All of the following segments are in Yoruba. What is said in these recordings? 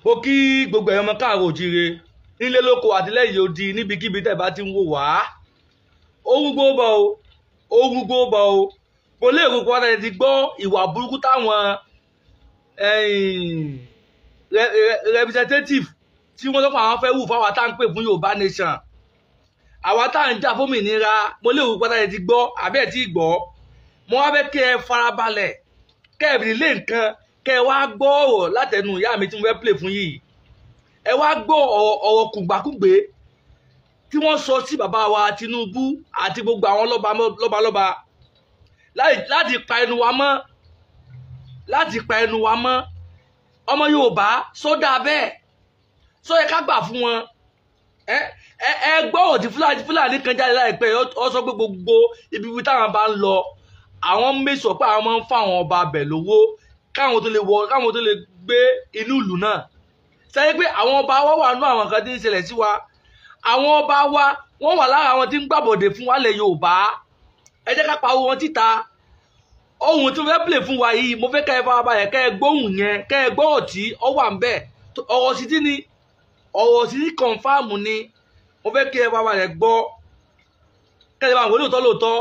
Mo kí gbogbo ẹ̀yàn ọmọ káàárọ̀ òjíire nílé lóko àtìlẹ́yìn odi níbikíbi tẹ́ bá ti ń wò wá. Ohun gbogbo o, ohun gbogbo o. Mo lérò pé wọ́n ti gbọ́ ìwà burúkú táwọn representative tí wọ́n sọ pé àwọn fẹ́ wù fáwọn tá à ń pè fún Yorùbá Nation, àwa tá à ń jà fómìnira. Mo lérò pé wọ́n ti gbọ́ àbí ẹ̀ tí gbọ́. Mo wá fẹ́ kẹ́ ẹ farabalẹ̀, kẹ́ ẹ fi lé nǹkan, kẹ́ ẹ wá gbọ́ ọ̀rọ̀ látẹnu ìyá mi tí mo fẹ́ play fún yìí. Ẹ wá gbọ́ ọ̀rọ̀ kùgbàkùgbé tí wọ́n sọ sí bàbá wa Tinubu àti gbogbo àwọn lọ́balọ́ba láti pa ẹnu wa mọ́, láti pa ẹnu wa mọ́. Ọmọ Yorùbá sódà bẹ́ẹ̀, sọ yẹ ká gbà fún wọn. Ẹ gbọ́ ọ̀rọ̀ tí Fúlàní kan jáde láìpẹ́, ó sọ pé gbogbo ibi táwọn bá ń lọ, àwọn mẹ́sọ̀ pé àwọn máa ń fún àwọn ọba abẹ̀ lówó káwọn tó lè wọ, káwọn tó lè gbé inú ìlú náà. Sẹ́yìn pé àwọn ọba wa wà nú àwọn kan tí ń ṣẹlẹ̀ sí wa. Àwọn ọba wa wọ́n wà lára àwọn tí ń gbàbọ̀dè fún wa lẹ̀ Yorùbá. Ẹ jẹ́ ká pariwo wọn títa. Ohun tí mo fẹ́ play fún wa yìí, mo fẹ́ kẹ́ ẹ farabalẹ̀, kẹ́ ẹ gbóhùn yẹn, kẹ́ ẹ gbọ́ ọ̀tí ọ wà ń bẹ̀. Ọ̀rọ̀ sí tí ni, ọ̀rọ̀ sí kọ̀nfàmù ni. Mo fẹ́ kẹ́ ẹ farabalẹ̀ gbọ́, kẹ́ ẹ bá wọn lóòótọ́ lóòótọ́.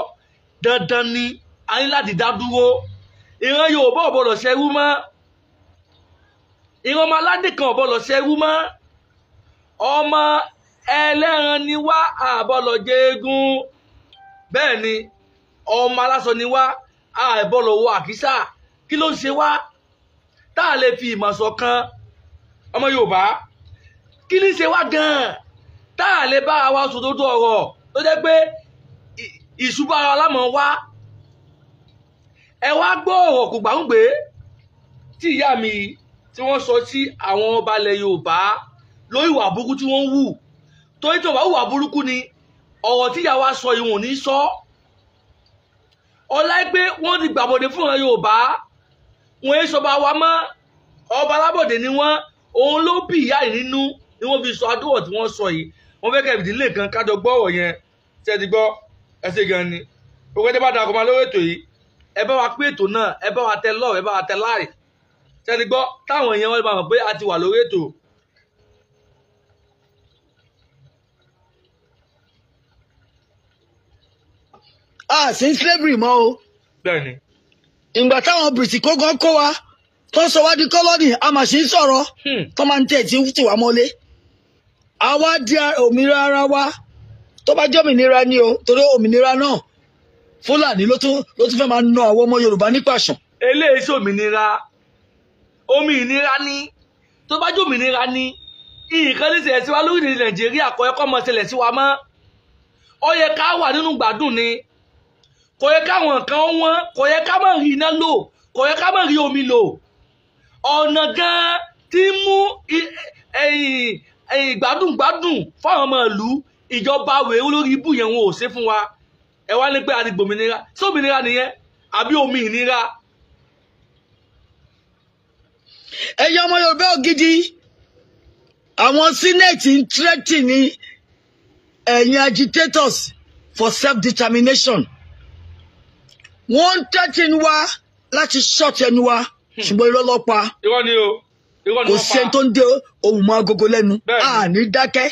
Dandan ni a ní láti dá dúró. Ìran Yorùbá ò gbọdọ̀ ṣẹrú mọ́. Ìran ọmọ aládé kan ò gbọdọ̀ ṣẹrú mọ́. Ọmọ ẹlẹ́ran ni wá, àbọ̀lọ̀ jẹ́gún. Bẹ́ẹ̀ ni ọmọ aláṣọ ni wá, àìbọ̀lọ̀ wọ àkísà. Kí ló ń ṣe wá tá a lè fi ìmọ̀ ṣọ̀kan? Ọmọ Yorùbá, kí ní ṣe wá gan-an tá a lè bá wa sòdodo ọ̀rọ̀ tó jẹ́ pé ìṣubú ara lámọ̀ wá? Ẹ wá gbọ́ ọ̀rọ̀ kùgbàǹgbé tí ìyá mi tí wọ́n sọ sí àwọn ọba ilẹ̀ Yorùbá lórí ìwà burúkú tí wọ́n ń wù. Torí tí wọ́n bá hùwà burúkú ni ọ̀rọ̀ tí ìyá wa sọ ìwọ̀n ní sọ. Ọlá pé wọ́n ti gbàbọ̀dé fún ọ̀rọ̀ Yorùbá, wọ́n yé sọba wa mọ́, ọba alábọ̀dé ni wọ́n. Òun ló bí ìyá yìí nínú ni wọ́n fi sọ adúwọ̀ tí wọ́n sọ yìí. Wọ́n fẹ́ kẹ́ ìdílé kan kájọ gbọ́ ọ̀rọ̀ yẹn. Ṣé ẹ ti gbọ́? Ẹ ṣe gan ni. Gbogbo ẹni bá darapọ̀ mọ́ lórí ètò yìí, ẹ bá wa pín ètò náà, ẹ bá wa tẹ love, ẹ bá wa tẹ like. Ṣé ẹ ti gbọ́? Táwọn èèyàn wọn bá mọ̀ pé a ti wà lórí ètò. A sì ń slavery mọ́ o. Bẹ́ẹ̀ni. Ìgbà táwọn British kó gan kó wa tó sọ wá di kọ́lọ́nì, a mà sì ń sọ̀rọ̀ tó máa ń tẹ̀ tí ń tì wá mọ́lé. Àwa di òmìnira ara wa. Tó bá jẹ́ òmìnira ni o, torí òmìnira náà Fúlàní ló tún fẹ́ máa ná àwọn ọmọ Yorùbá ní pàṣán. Eléyìí sí òmìnira, òmìnira ni. Tó bá jẹ́ òmìnira ni, nǹkan ní ṣẹlẹ̀ sí wa lórílẹ̀ Nàìjíríà kò yẹ kó máa ṣẹlẹ̀ sí wa mọ́. Ó yẹ ká wà nínú gbádùn ni. Kò yẹ káwọn nǹkan wọ́n, kò yẹ ká má rí iná lò, kò yẹ ká má rí omi lò. Ọ̀nà gan-an tí ń mú ìgbádùn gbádùn fáwọn ọmọ ìlú, ìjọba wèrè olórí ibù yẹn wọn ò ṣe fún wa. Ẹ wá ní pé a ti gbòmìnira. Ṣé òmìnira nìyẹn àbí omi ìnira? Ẹ̀yin ọmọ Yorùbá ògidì, àwọn Senate ń threaten ní ẹ̀yin agitators for self-determination. Wọ́n ń threaten wa láti short ẹnu wa, ṣùgbọ́n irọ́ ló pa. Irọ́ ni o, irọ́ ni Kò wọ́n pa. sẹ́ni tó ń dé ohùn mọ́ agogo lẹ́nu. Bẹ́ẹ̀ni. A ní dákẹ́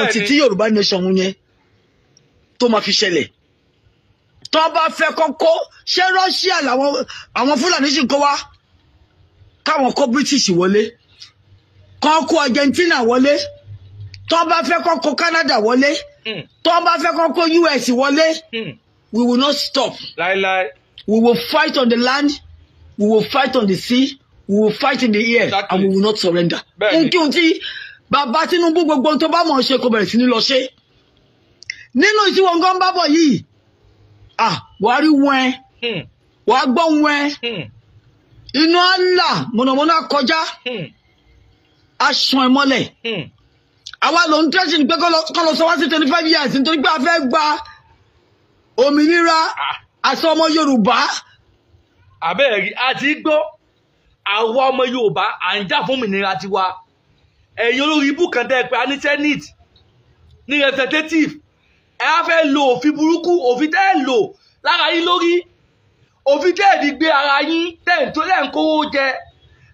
ọtí tí Yorùbá Nation yẹn tó máa fi ṣẹlẹ̀. Tó bá fẹ́ kọ́kọ́ ṣé Russia làwọn àwọn Fúlàní sì ń kó wá, káwọn kó British wọlé, kán kó Argentina wọlé, tó bá fẹ́ kọ́ kó Canada wọlé, tó bá fẹ́ kọ́ kó US wọlé, we will not stop. Láíláí. We will fight on the land, we will fight on the sea, we will fight in the air, Exactly. and we will not surrender. Bẹ́ẹ̀ni. Nkí ohun tí bàbá Tinubu gbogbo ohun tó bá mọ̀ ọ́ ṣe kó bẹ̀rẹ̀ sí ní lọ ṣe. Nínú tí wọn gan bá bọ̀ yìí, ah, wàá rí wọn ẹ, wàá gbọ́ wọn ẹ, inú àlà mọ̀nàmọ́ná kọjá, aṣọ ẹ mọ́lẹ̀. Àwa ló ń tẹ́sí ní pé kọ́ lọ sọ wá sí 25 years nítorí pé a fẹ́ gba òmìnira àti ọmọ Yorùbá. Àbẹ́ẹ̀rí àti gbọ́, àwa ọmọ Yorùbá à ń jà fún òmìnira tiwa. Ẹ̀yin olórí ibú kan tẹ́ ẹ pé a ní Senate ní representative, ẹ á fẹ́ lo òfin burúkú, òfin tẹ́ ẹ lò lára yín lórí, òfin tẹ́ ẹ fi gbé ara yín, tẹ́ ẹ tó lẹ́ ń kówó jẹ,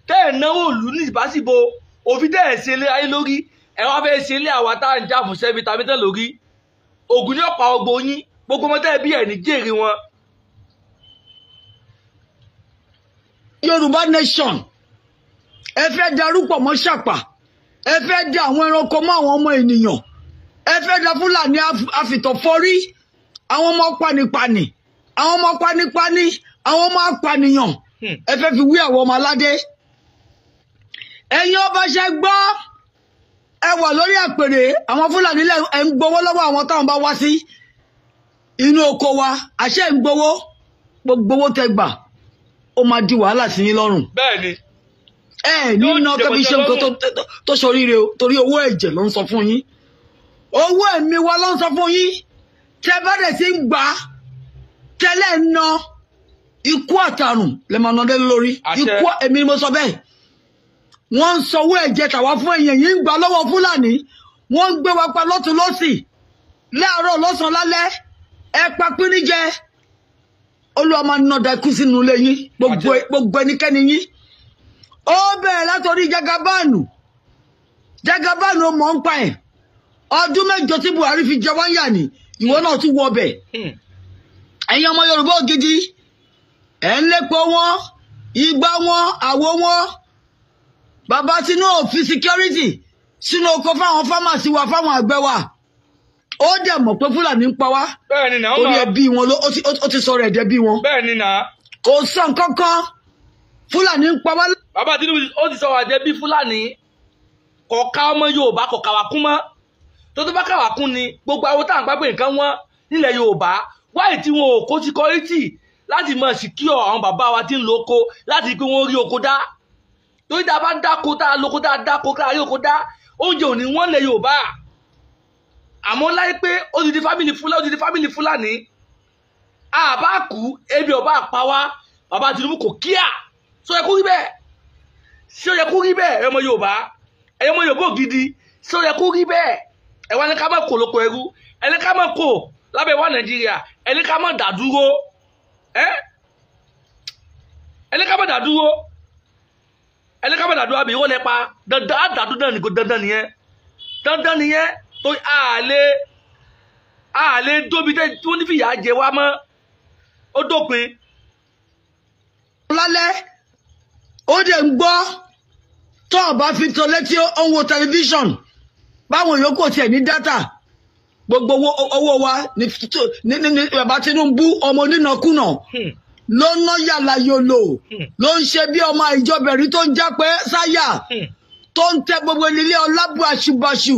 tẹ́ Tẹ́ ẹ̀ náwó ìlú ní ìbásíbo, òfin tẹ́ ẹ̀ ṣe lé ayé lórí, ẹ wá fẹ́ ṣe lé àwa tá à ń jà fún sẹ́bi tàbí tẹ́ lórí. Ògùn ní ọ̀pá ọgbọ yín, gbogbo ọmọ tẹ́ ẹ bí ẹ̀ ní jèrè wọn. Yorùbá nation, ẹ fẹ́ darúpọ̀ mọ́ ṣàpà, ẹ fẹ́ da àwọn ẹranko mọ́ àwọn ọmọ ènìyàn, ẹ fẹ́ da Fúlàní àfìtọ̀fọ́rí, àwọn ọmọ panipani, àwọn ọmọ panipani, àwọn ọmọ apànìyàn, ẹ fẹ́ fi wí àwọn ọmọ aládé. Ẹ̀yin ọba ṣe gbọ́, ẹ wà lórí àpèrè àwọn Fúlàní ẹ̀ ń gbowó lọ́wọ́ àwọn táwọn bá wá sí inú oko wa, àṣẹ ń gbowó, gbogbo owó tẹ gbà ó máa di wàhálà sí yín lọ́rùn. Bẹ́ẹ̀ni. Ẹ nínú kẹfí ṣe nǹkan tó ṣoríire o, torí owó ẹ̀jẹ̀ ló ń sọ fún yín, owó ẹ̀mí wa ló ń sọ fún yín. Tẹ bá dẹ̀ sí ń gbà á tẹ́lẹ̀ ń ná, ikú àtàrùn lè máa ná dé lórí. Ikú èmi ni mo sọ bẹ́ẹ̀. Wọ́n ń sanwó ẹ̀jẹ̀ tàwa fún èèyàn yìí ń gbà lọ́wọ́ Fúlàní, wọ́n ń gbé wa pa lọ́tún lọ́sì, láàárọ̀ lọ́sàn-án lálẹ́, ẹ pa píníjẹ. Olúwa máa ná da ikú sínú ilé yín, gbogbo ẹnikẹ́ni yín. Ó bẹ̀rẹ̀ látọrí Jagabáànù. Jagabáànù mọ̀ ń pa ẹ̀. Ọdún mẹ́jọ tí Buhari fi jẹ wá ń yà ní, ìwọ náà tún wọ ọbẹ̀. Ẹ̀yin ọmọ Yorùbá ògidì, ẹ̀ ń lépo wọn, igbá wọn, àwo wọn. Bàbá Tinubu fi security sínú oko fáwọn fámásì wa, fáwọn àgbẹ̀ wa. Ó dẹ̀ mọ̀ pé Fúlàní ń pa wá. Torí ẹbí wọn ló ó ti sọ̀rọ̀ ẹ̀dẹ̀ bí wọn. Bẹ́ẹ̀ni náà. Kò sọ nǹkan kan, Fúlàní ń pa wá. Bàbá Tinubu ó ti sọ̀rọ̀ ẹ̀dẹ̀ bí Fúlàní. Kò ká ọmọ Yorùbá, kò kàwá kún mọ́. Tó bá kàwá kún ni gbogbo àwọn táwọn gbàgbé nǹkan wọn nílẹ̀ Yorùbá. Wáyé tí wọn ò kó security láti mọ̀ secure àwọn bàbá wa tí ń lo oko, láti pé wọ́n rí oko dá. Torí tá a bá dáko, tá a loko, tá a dáko, tá a rí oko dá, oúnjẹ ò ní wọ́n lẹ̀ Yorùbá. Àmọ́ láìpẹ́ ó ti di fámìlì Fúlàní, ó ti di fámìlì Fúlàní. Àbá kú, ebi ọba àpá wa, bàbá Tinubu kò kíá. Ṣó yẹ kó rí bẹ́ẹ̀? Ṣó yẹ kó rí bẹ́ẹ̀? Ọmọ Yorùbá, ẹ̀yin ọmọ Yorùbá ògidì, ṣó yẹ kó rí bẹ́ẹ̀? Ẹ wá ní ká má kó lóko ẹrú, ẹ ní ká má kó lábẹ́ wa Nàìjíríà, ẹ ní ká má dà dúró, ẹ ní ká má dà dúró, ẹ ní ká má dà dúró, àbí ìwọ lẹ pa dandan, àdàdú náà nìkó, dandan nìyẹn, dandan nìyẹn. Tó àlè dóbi tẹ́ tí wọ́n ní fìyà jẹ wá mọ́, ó dópin. Lálẹ́ ó dẹ̀ ń gbọ́, tó o bá fi tọ́ létí ó ń wo tẹlifíṣọ̀n, báwọn yòókù tiẹ̀ ní dátà. Gbogbo owó wa ní bàbá Tinubu ọmọ onínàkúnà ló ń ná yàrá yòlò, ló ń ṣe bí ọmọ ìjọbẹ̀rí tó ń jápẹ́ sáyà, tó ń tẹ gbogbo ilé ọlá báṣubàṣu.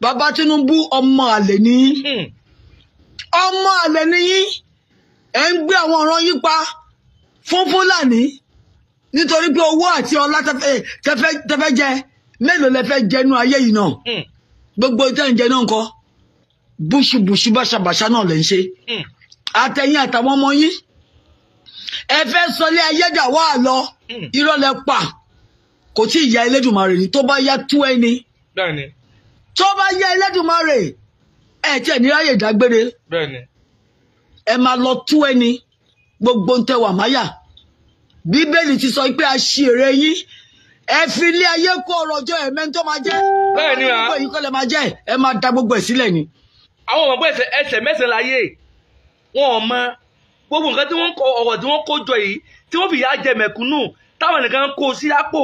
Bàbá Tinubu ọmọ àlè ní, ọmọ àlè ní yín. Ẹ ń gbé àwọn ọ̀ràn yín pa fún Fúlàní nítorí pé owó àti ọlá tẹfẹ́ jẹ, mélòó lẹ fẹ́ jẹ nú ayé yìí náà? Gbogbo ìtẹ́ ń jẹ náà ńkọ́, búṣubùṣu báṣabàṣá náà lè ń ṣe. Àtẹ̀yìn àtàwọn ọmọ yín, ẹ fẹ́ sọlé ayédà wà lọ, irọ́ lẹ pa, kò tí ì ya Elédùmarè ní, tó bá yá tú ẹni. Tó bá yá Elédùmarè, ẹ tiẹ̀ ní ráyè dágbére, ẹ máa lọ tú ẹni. Gbogbo ń tẹwà máyà, Bíbélì ti sọ pé a ṣì èrè yín, ẹ fi ilé ayé kó ọrọ̀ jọ, ẹ̀mẹ́ tó máa jẹ́ gbogbo èyí kọ́ lẹ máa jẹ́, ẹ máa da gbogbo ẹ̀ sílẹ̀ ni. Àwọn ọmọ ẹsẹ̀ ẹsẹ̀ mẹ́sàn-án láyé wọn ò mọ gbogbo nǹkan tí wọ́n kọ, ọ̀rọ̀ tí wọ́n kó jọ yìí tí wọ́n fi yà jẹ mẹ̀kúnnù táwọn nìkan kó sí àpò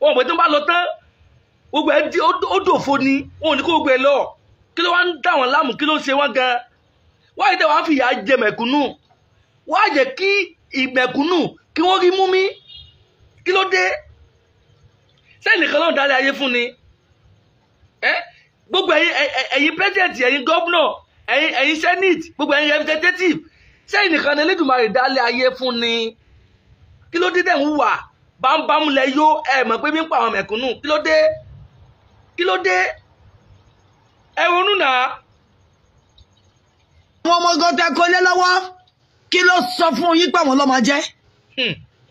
wọn pé tí wọ́n bá lọ tán gbogbo ẹ̀ ó dòfo ni, wọn ò ní kó gbogbo ẹ̀ lọ. Kí ló wá ń dà wọ́n láàmú? Kí ló ń ṣe wọ́n gan? Wáyé tẹ́ wàá fi yà jẹ mẹ̀kúnnù, wáá jẹ́ kí ìmẹ̀kúnnù kí wọ́n rí mú mi. Kí ló dé? Sẹ́yìn nìkan ló ń darí ayé fún ni? Gbogbo ẹ̀yin president, ẹ̀yin governor, ẹ̀yin senate, gbogbo ẹ̀yin representative, sẹ́yìn nìkan ní Elédùmarè dálé ayé fún ni? Kí ló dé dẹ̀ ń wà bámúbámú lẹ yó? Ẹ mọ̀ pé mi ń pa àwọn mẹ̀kúnnù. Kí ló dé? Kí ló dé? Ẹ ronú náà. Àwọn ọmọ gan tẹ kọ lé lọ́wọ́, kí ló sọ fún yín pé àwọn ló máa jẹ́?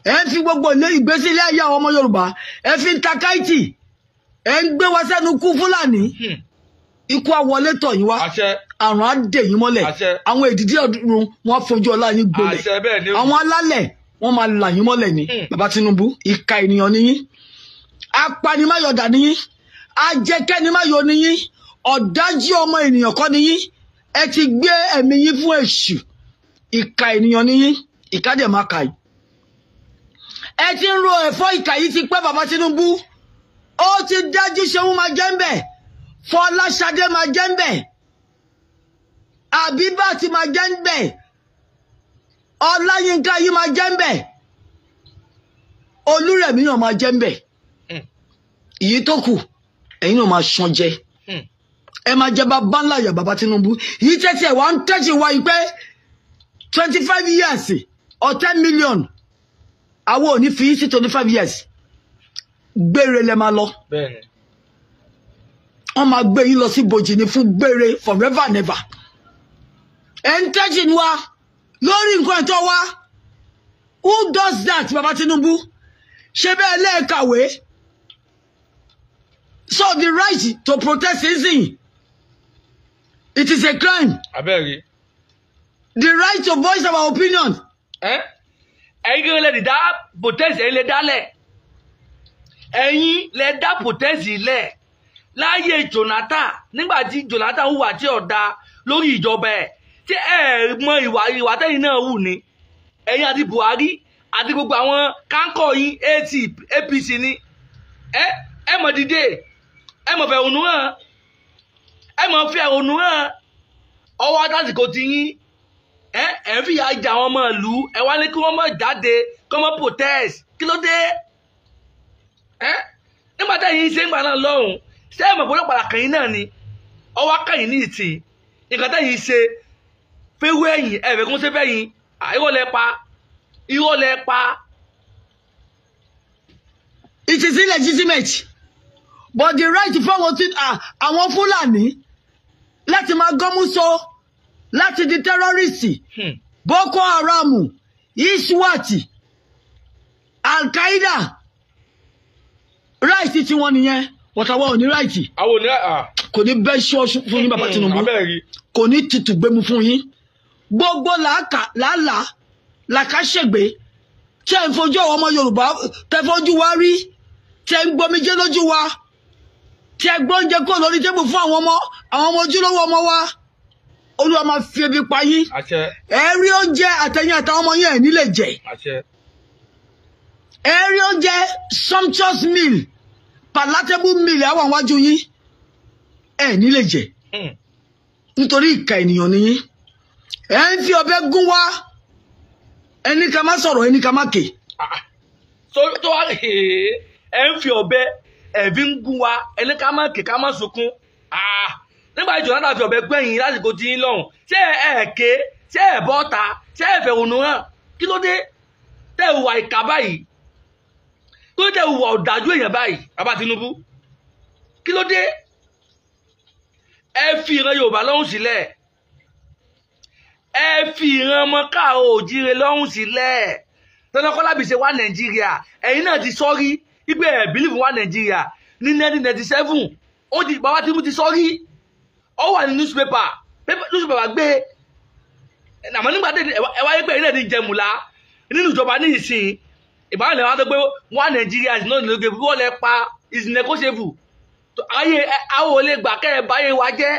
Ẹ ń fi gbogbo ìgbésí ilé ayé àwọn ọmọ Yorùbá, ẹ fi ń ta káìtì, ẹ ń gbé wa sẹ́nu kú Fúlàní. Ikú àwọlé tọ̀ yín wá, àrùn á dè yín mọ́lẹ̀, àwọn èdìdí ọdún wọn fojú ọlá yín gbolẹ̀, àwọn alálẹ̀ wọn máa là yín mọ́lẹ̀ ni. Bàbá Tinubu, ìka ènìyàn ni yín. Apanimáyọ̀dà ni yín, ajẹkẹ́nimáyọ̀ ni yín, ọ̀dájú ọmọ ènìyàn kọ́ ni yín. Ẹ ti gbé ẹ̀mí yín fún èṣù. Ìkà ènìyàn ni yín, ìkà dẹ̀ máa kà yìí. Ẹ ti ń ro ẹ̀fọ́ ìkà yìí ti pẹ́ bàbá Tinubu. Ó ti dájú Ṣeun máa jẹ́ ń bẹ̀, Fọláṣadé máa jẹ́ ń bẹ̀, Àbíbátì máa jẹ́ ń bẹ̀, Ọláyínká yìí máa jẹ́ ń bẹ̀, Olúrẹ̀mí náà máa jẹ́ ń bẹ̀. Èyí tó kù ẹ̀yin náà máa ṣan jẹ. Ẹ máa jẹ bàbá ńlá ìyá bàbá Tinubu. Yìí tẹ́tí ẹ̀ wá ń tẹ́tí wa yìí pé 25 years or 10 million, àwọn ò ní fi sí 25 years. Gbére lẹ máa lọ. Wọ́n máa gbé yín lọ sí bòjì ní fún gbére forever and ever. Ẹ̀ ń tẹ́tí wa lórí nǹkan ẹ̀tọ́ wa. Who does that, bàbá Tinubu? Ṣé bẹ́ẹ̀ lẹ́ẹ̀kàwé? So the right to protest is in. It is a crime. Abẹ́rẹ́. The right to voice our opinion. Ẹ̀yin kí lè dá protest, ẹ̀yin lè dálẹ̀. Ẹ̀yin lè dá protest lẹ̀. Láyé Jonathan, nígbà tí Jonathan hùwà tí ò da lórí ìjọba ẹ̀, tí ẹ mọ ìwà tẹ́yìn náà hù ni. Ẹ̀yin àti Buhari àti gbogbo àwọn kánkọ̀ yín APC ni. Ẹ mọ̀ dìde, ẹ mọ̀ fẹ̀hónú hàn, ẹ mọ̀ fẹ̀hónú hàn. Ọwọ́ àtàsìkò ti yín, ẹ ń fìyà jẹ àwọn ọmọ ìlú, ẹ wá ní kí wọ́n má jáde, kí wọ́n má protest. Kí ló dé? Nígbà tẹ́yìn ṣe ń gbà náà lọ́hùn, ṣé ẹ mọ̀ pé ọlọ́pàá kàyín náà ni? Ọwọ́ kàyín ní ìtì. Nǹkan tẹ́yìn ṣe fẹ́wé ẹ̀yìn, ẹ̀fẹ̀ kún ṣe fẹ́yìn. Irọ́ lẹ pa, irọ́ lẹ pa. It is illegitimate, but the right fáwọn tí àwọn Fúlàní láti máa gọ́mú so, láti di terrorist, Boko Haram, ISWAP, Al-Qaeda, right tí wọ́n nìyẹn. Wọ́tàwọ́ ò ní right. Kò ní bẹ́ ṣọ́ọ̀ṣù fún yín bàbá Tinubu, kò ní tutù gbẹmu fún yín. Gbogbo làálàá làkàṣègbè tí ẹ ń fojú àwọn ọmọ Yorùbá tẹ fojú wa rí, tí ẹ ń gbomijé lójú wa, tí ẹ gbóúnjẹ kó lórí tébù fún àwọn ọmọ ojúlówó ọmọ wa, Olúwa máa fi ebi pa yín. Ẹ rí oúnjẹ àtẹ̀yìn àtàwọn ọmọ yín ẹ̀ nílé jẹ. Ẹ rí oúnjẹ sumptuous meal, palatable meal àwọn àwájú yín ẹ̀ nílé jẹ, nítorí ìkà ènìyàn ni yín. Ẹ ń fi ọ̀bẹ gún wa, ẹni ká má sọ̀rọ̀, ẹni ká má ké. Tó wá ẹ ń fi ọ̀bẹ ẹ̀fí ń gún wa, ẹni ká má ké, ká má sunkún. Nígbà tí Jonathan fi ọ̀bẹ gbẹ̀yìn lásìkò tí ń lọ́hùn, ṣé ẹ ké, ṣé ẹ bọ́ta, ṣé ẹ fẹ̀hónú hàn? Kí ló dé tẹ́ ẹ hùwà ìkà báyìí? Kí ló dé tẹ́ ẹ hùwà ọ̀dájú èèyàn báyìí, bàbá Tinubu? Kí ló dé? Ẹ fi ìran Yorùbá lọ́hùn sílẹ̀. Ẹ fi ìran ọmọ káàárọ̀ òjíire lọ́hùn sílẹ̀. Tọ́lọ́kọ́lábì ṣe wá Nàìjíríà, ẹ̀yin náà ti sọ́rí wípé ẹ̀ bílíìfù wá Nàìjíríà ní 1997. Ó ti bàbá Tinubu ti sọ́rí, ó wà ní newspaper, newspaper gbé. Àmọ́ nígbà tí ẹ wáyé pé ẹ̀yin náà ti jẹmùlá nínú ìjọba ní ìsìn, ìbáraẹni lè wá tó pé wá Nàìjíríà is not negotiable, wọ́n lẹ pa is negotiable. Ayé àwọn ò lè gbà kẹ́ ẹ báyé wa jẹ́.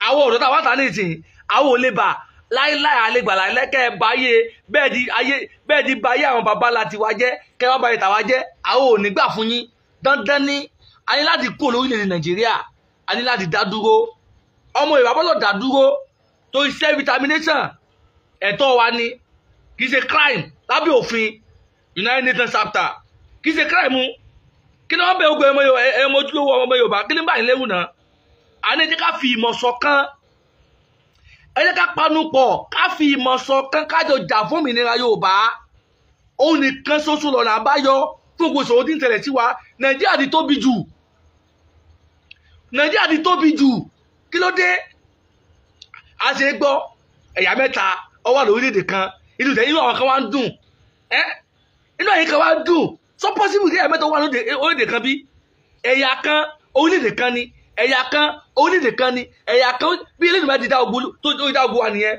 Àwọn ọ̀dọ́ táwọn ta ní ìsìn, àwọn ò lè bà láíláí, àlegbà láíláí kẹ́ ẹ báyé bẹ́ẹ̀ di ayé, bẹ́ẹ̀ di báyé àwọn bàbá láti wa jẹ́, kẹ́ wá báyé tàwa jẹ́. Àwọn ò ní gbà fún yín. Dandan ni a ní láti kó lórílẹ̀‐èdè Nàìjíríà, a ní láti dá dúró. Ọmọ Yorùbá gbọ́dọ̀ dá dúró torí self determination ẹ̀tọ́ wa ni, kì í ṣe crime lábẹ́ òfin United Nations chapter, kì í ṣe crime. Kí ni wọ́n bẹ ogun ẹmọ ojúlówó ọmọ Yorùbá? Kí ni báyìí léwu náà? A ní jẹ́ ká fi ìmọ̀ ṣọ̀kan, ẹ jẹ́ ká panu pọ̀, ká fi ìmọ̀ ṣọ̀kan, ká jọ jà fún òmìnira Yorùbá. Òun nìkan ṣoṣo lọ́nà àbáyọ fún gbogbo ìṣòro tí ń tẹ̀lẹ̀ sí wa. Nàìjíríà ti tóbi jù, Nàìjíríà ti tóbi jù. Kí ló dé? A ṣe gbọ́ ẹ̀yà mẹ́ta ó wà lórílẹ̀‐èdè kan, inú àwọn kan wá ń dùn, inú ẹ̀yìn kan wá ń dùn. So possible kí ẹ̀yà mẹ́ta wà lórílẹ̀‐èdè kan bí? Ẹ̀yà kan orílẹ̀‐èdè kan ni, ẹ̀yà kan orílẹ̀-èdè kan ni, ẹ̀yà kan bí Elédùmarè ti dá ogun tó dá ogun wa nìyẹn.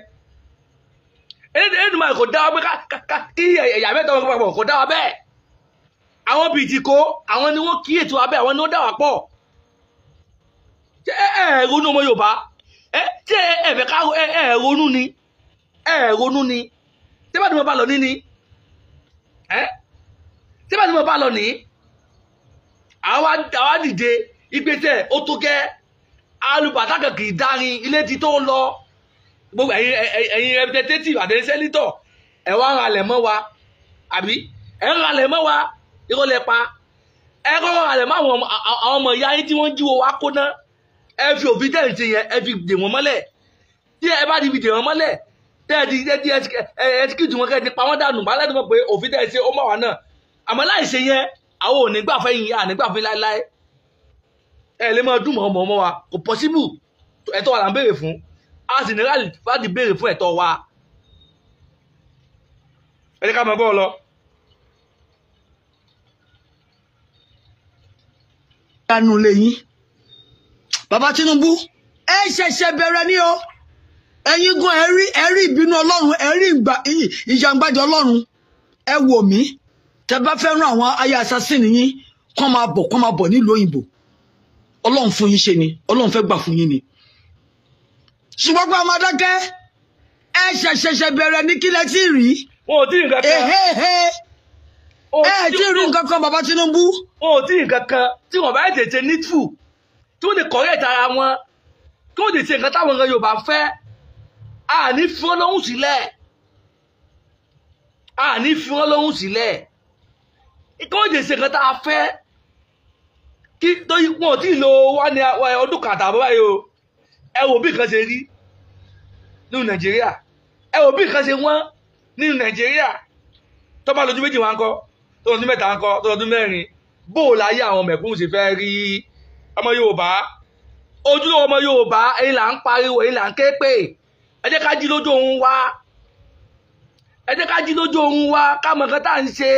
Elédùmarè kò dá wa pé kí ẹ̀yà mẹ́ta wọn papọ̀, kò dá wa bẹ́ẹ̀. Àwọn bìtìkó àwọn ni wọ́n kí ètò abẹ́, àwọn ni wọ́n dà wá pọ̀. Ẹ ẹ ronú ọmọ Yorùbá, ẹ ṣé ẹ fẹ́ ká ẹ ẹ ronú ni, ẹ ronú ni. Tí bá ti mo bá lọ ní ni, ẹ tí bá ti mo bá lọ ní, àwa dìde ìgbésẹ̀ ó tó gẹ́. Alùbàtà kan kì í dárin, ilé ti tó lọ. Gbogbo ẹ̀yin representative àti sẹ́nitọ̀, ẹ wá ń ralẹ̀ mọ́ wa, àbí ẹ ń ralẹ̀ mọ́ wa, irọ́ lẹ pa. Ẹ kọ́ ralẹ̀ mọ́ àwọn ọmọ ìyá yín tí wọ́n ń jíwó wa kó ná. Ẹ fi òfin tẹ̀ ń ṣe yẹn, ẹ fi dè wọ́n mọ́lẹ̀. Tí ẹ bá ti fi dè wọ́n mọ́lẹ̀, tẹ́ ẹ ti ẹ ti wọn kẹ́ ẹ ti pa wọ́n dànù, bá lẹ́nu mọ̀ pé òfin tẹ̀ ń ṣe ó mọ̀ wá náà. Àmọ́ láì ṣe yẹn, àwọn ò ní gbà fẹ́ yín, à ní gbà fún láéláé. Ẹ lè máa dùn mọ́ ọmọ wa, kò possible. Ẹ̀tọ́ wa là ń béèrè fún, a sì ní láti béèrè fún ẹ̀tọ́ wa. Ẹ jẹ́ ká máa gbọ́ lọ. Dánú lẹ́yìn bàbá Tinubu, ẹ ṣẹ̀ṣẹ̀ bẹ̀rẹ̀ ní o. Ẹ̀yin gan ẹ rí ìbínú Ọlọ́run, ẹ rí ìjàngbàjọ Ọlọ́run. Ẹ wò mí, tẹ́ bá fẹ́ rán àwọn aya assassin yín kọ́ máa bọ̀, kọ́ máa bọ̀ nílùú òyìnbó. Ọlọ́run fún yín ṣe ni, Ọlọ́run fẹ́ gbà fún yín ni. Ṣùgbọ́n pé ọmọ adákẹ́, ẹ ṣẹ̀ṣẹ̀ bẹ̀rẹ̀ ní kílẹ̀ tí rí. Wọn ò tí nǹkan kan. Ẹ tí rí nǹkan kan bàbá Tinubu. Wọn ò tí nǹkan kan tí wọn bá tètè needful, tí wọ́n lè correct ara wọn, kí wọ́n lè ṣe nǹkan táwọn ọmọ Yorùbá fẹ́. Àní fi wọ́n lọ́hùn sílẹ̀, àní fi wọ́n lọ́hùn sílẹ̀, kí wọ́n lè ṣe nǹkan tá a fẹ́. Kí wọn ò tí ì lo wá ní ọdún kan àtààbọ̀ báyìí o. Ẹ wò bí nǹkan ṣe rí nínú Nàìjíríà, ẹ wò bí nǹkan ṣe wọ́n nínú Nàìjíríà. Tó bá lọ́dún méjì wá ń kọ́, tó lọ́dún mẹ́ta ń kọ́, tó lọ́dún mẹ́rin, bó o láyé àwọn mẹ̀kúnnù ṣe fẹ́ rí? Ọmọ Yorùbá, ojúlówó ọmọ Yorùbá, èyí là ń pariwo, èyí là ń ké pè. Ẹ jẹ́ ká jí lójú oorun wa, ẹ jẹ́ ká jí lójú oorun wa, ká mọ̀ nǹkan tá à ń ṣe.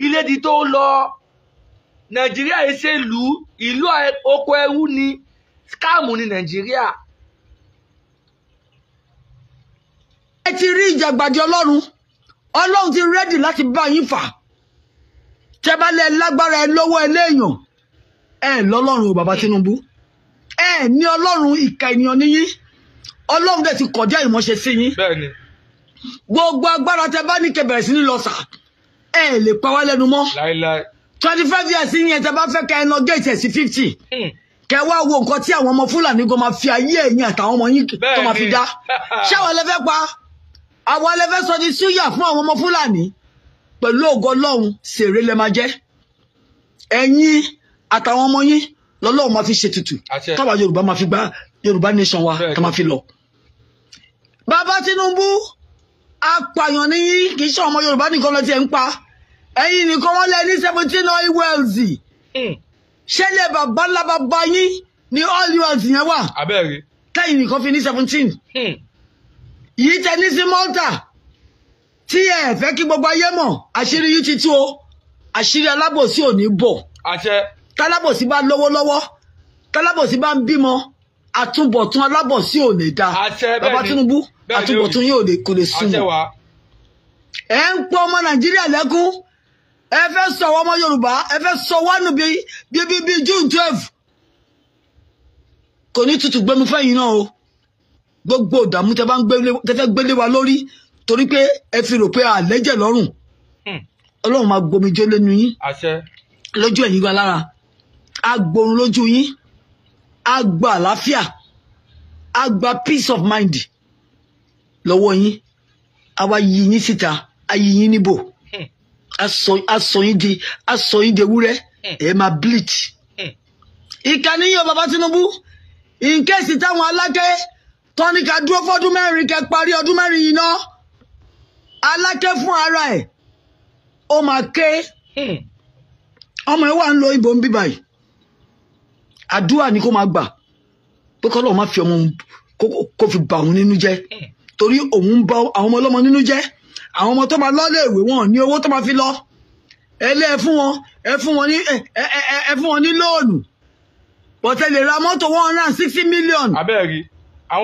Ilé di tó lọ, Nàìjíríà yìí ṣe ìlú oko ẹrú ni, skáàmù ni Nàìjíríà. Ẹ ti rí ìjàgbàdì Ọlọ́run, Ọlọ́run ti rẹ́dì láti bá yín fà. Tẹ́ bá lẹ lágbára, ẹ lọ́wọ́ ẹ léèyàn, ẹ lọ́lọ́run o bàbá Tinubu, ẹ ní Ọlọ́run, ìkà ènìyàn níyín. Ọlọ́run dẹ̀ ti kọjá ìmọ̀ṣe sí yín. Gbogbo agbára tẹ́ bá ní kẹ́ bẹ̀rẹ̀ sí ní lọ sà, ẹ lè pa wá lẹ́nu mọ́. 25 years yẹn, tẹ́ bá fẹ́ kẹ́ ẹ lọ géètì ẹ̀ sí 50, kẹ́ wá wo nǹkan tí àwọn ọmọ Fúlàní gan máa fi ayé ẹ̀yìn àtàwọn ọmọ yín tó máa fi dá. Ṣé àwọn ẹlẹ́fẹ́ pa? Àwọn ẹlẹ́fẹ́ sọ di súyà fún àwọn ọmọ Fúlàní. Pẹ̀lú ògo Ọlọ́run, sèré lẹ máa jẹ́. Ẹ̀yin àtàwọn ọmọ yín lọ́lọ́run máa fi ṣètùtù, táwa Yorùbá máa fi gba Yorùbá nation wa, tá máa fi lọ. Bàbá Tinubu, apààyàn ní yín, kì í ṣe ọmọ Yorùbá nìkan lọ tiẹ̀ ń pa. Ẹ̀yin nìkan wọ́n lẹ ní 17 oil wells. Ṣé lè bàbá ńlá bàbá yín ní oil wells yẹn wà? Tẹ́yìn nìkan fi ní 17. Yìí tẹ ní sí Malta tí ẹ fẹ́ kí gbogbo ayé mọ̀, àṣírí yìí ti tú o. Àṣírí alábòsí ò ní bọ̀. Tálábòsí bá lówó lọ́wọ́, tálábòsí bá ń bímọ, àtúbọ̀tún alábòsí ò ní dáa. Bàbá Tinubu, àtúbọ̀tún yóò kò lè sunwọ̀n. Ẹ ń pọ ọmọ Nàìjíríà lẹ́kún, ẹ fẹ́ sọ ọmọ Yorùbá, ẹ fẹ́ sọ wánu bíi June 12. Kò ní tutù gbẹmú fẹ́yìn náà o. Gbogbo ìdààmú tẹ bá ń fẹ́ gbélé wa lórí, torí pé ẹ fi rò pé àlẹ́jẹ̀ lọ́rùn. Ọlọ́run máa gbomijó lẹ́nu yín, lójú ẹ̀yin gba lára, á gborun lójú yín, á gba àlàáfíà, á gba peace of mind lọ́wọ́ yín, á wá yí yín síta, á yí yín níbò, á sọ yín di ewúrẹ́, ẹ máa bleach. Ìkànnì yìí o bàbá Tinubu, in case táwọn Aláké tọ́ni ká dúró fọ́dún mẹ́rin, kẹ́ parí ọdún mẹ́rin yìí ná, Aláké fún ara ẹ̀ ó máa ké. Ọmọ ẹ wà ń lo ìbò ń bí báyìí, àdúrà ni kó máa gbà pé kọ́lọ́run má fi ọmọ kó fi bà òun nínú jẹ́, torí òun ń bà àwọn ọmọ ọlọ́mọ nínú jẹ́. Àwọn ọmọ tó máa lọ lé ìwé wọn ní owó tó máa fi lọ, ẹ lé ẹ fún wọn, ẹ fún wọn ní lóònù, bọ̀tẹ́ lè ra mọ́tò 160 million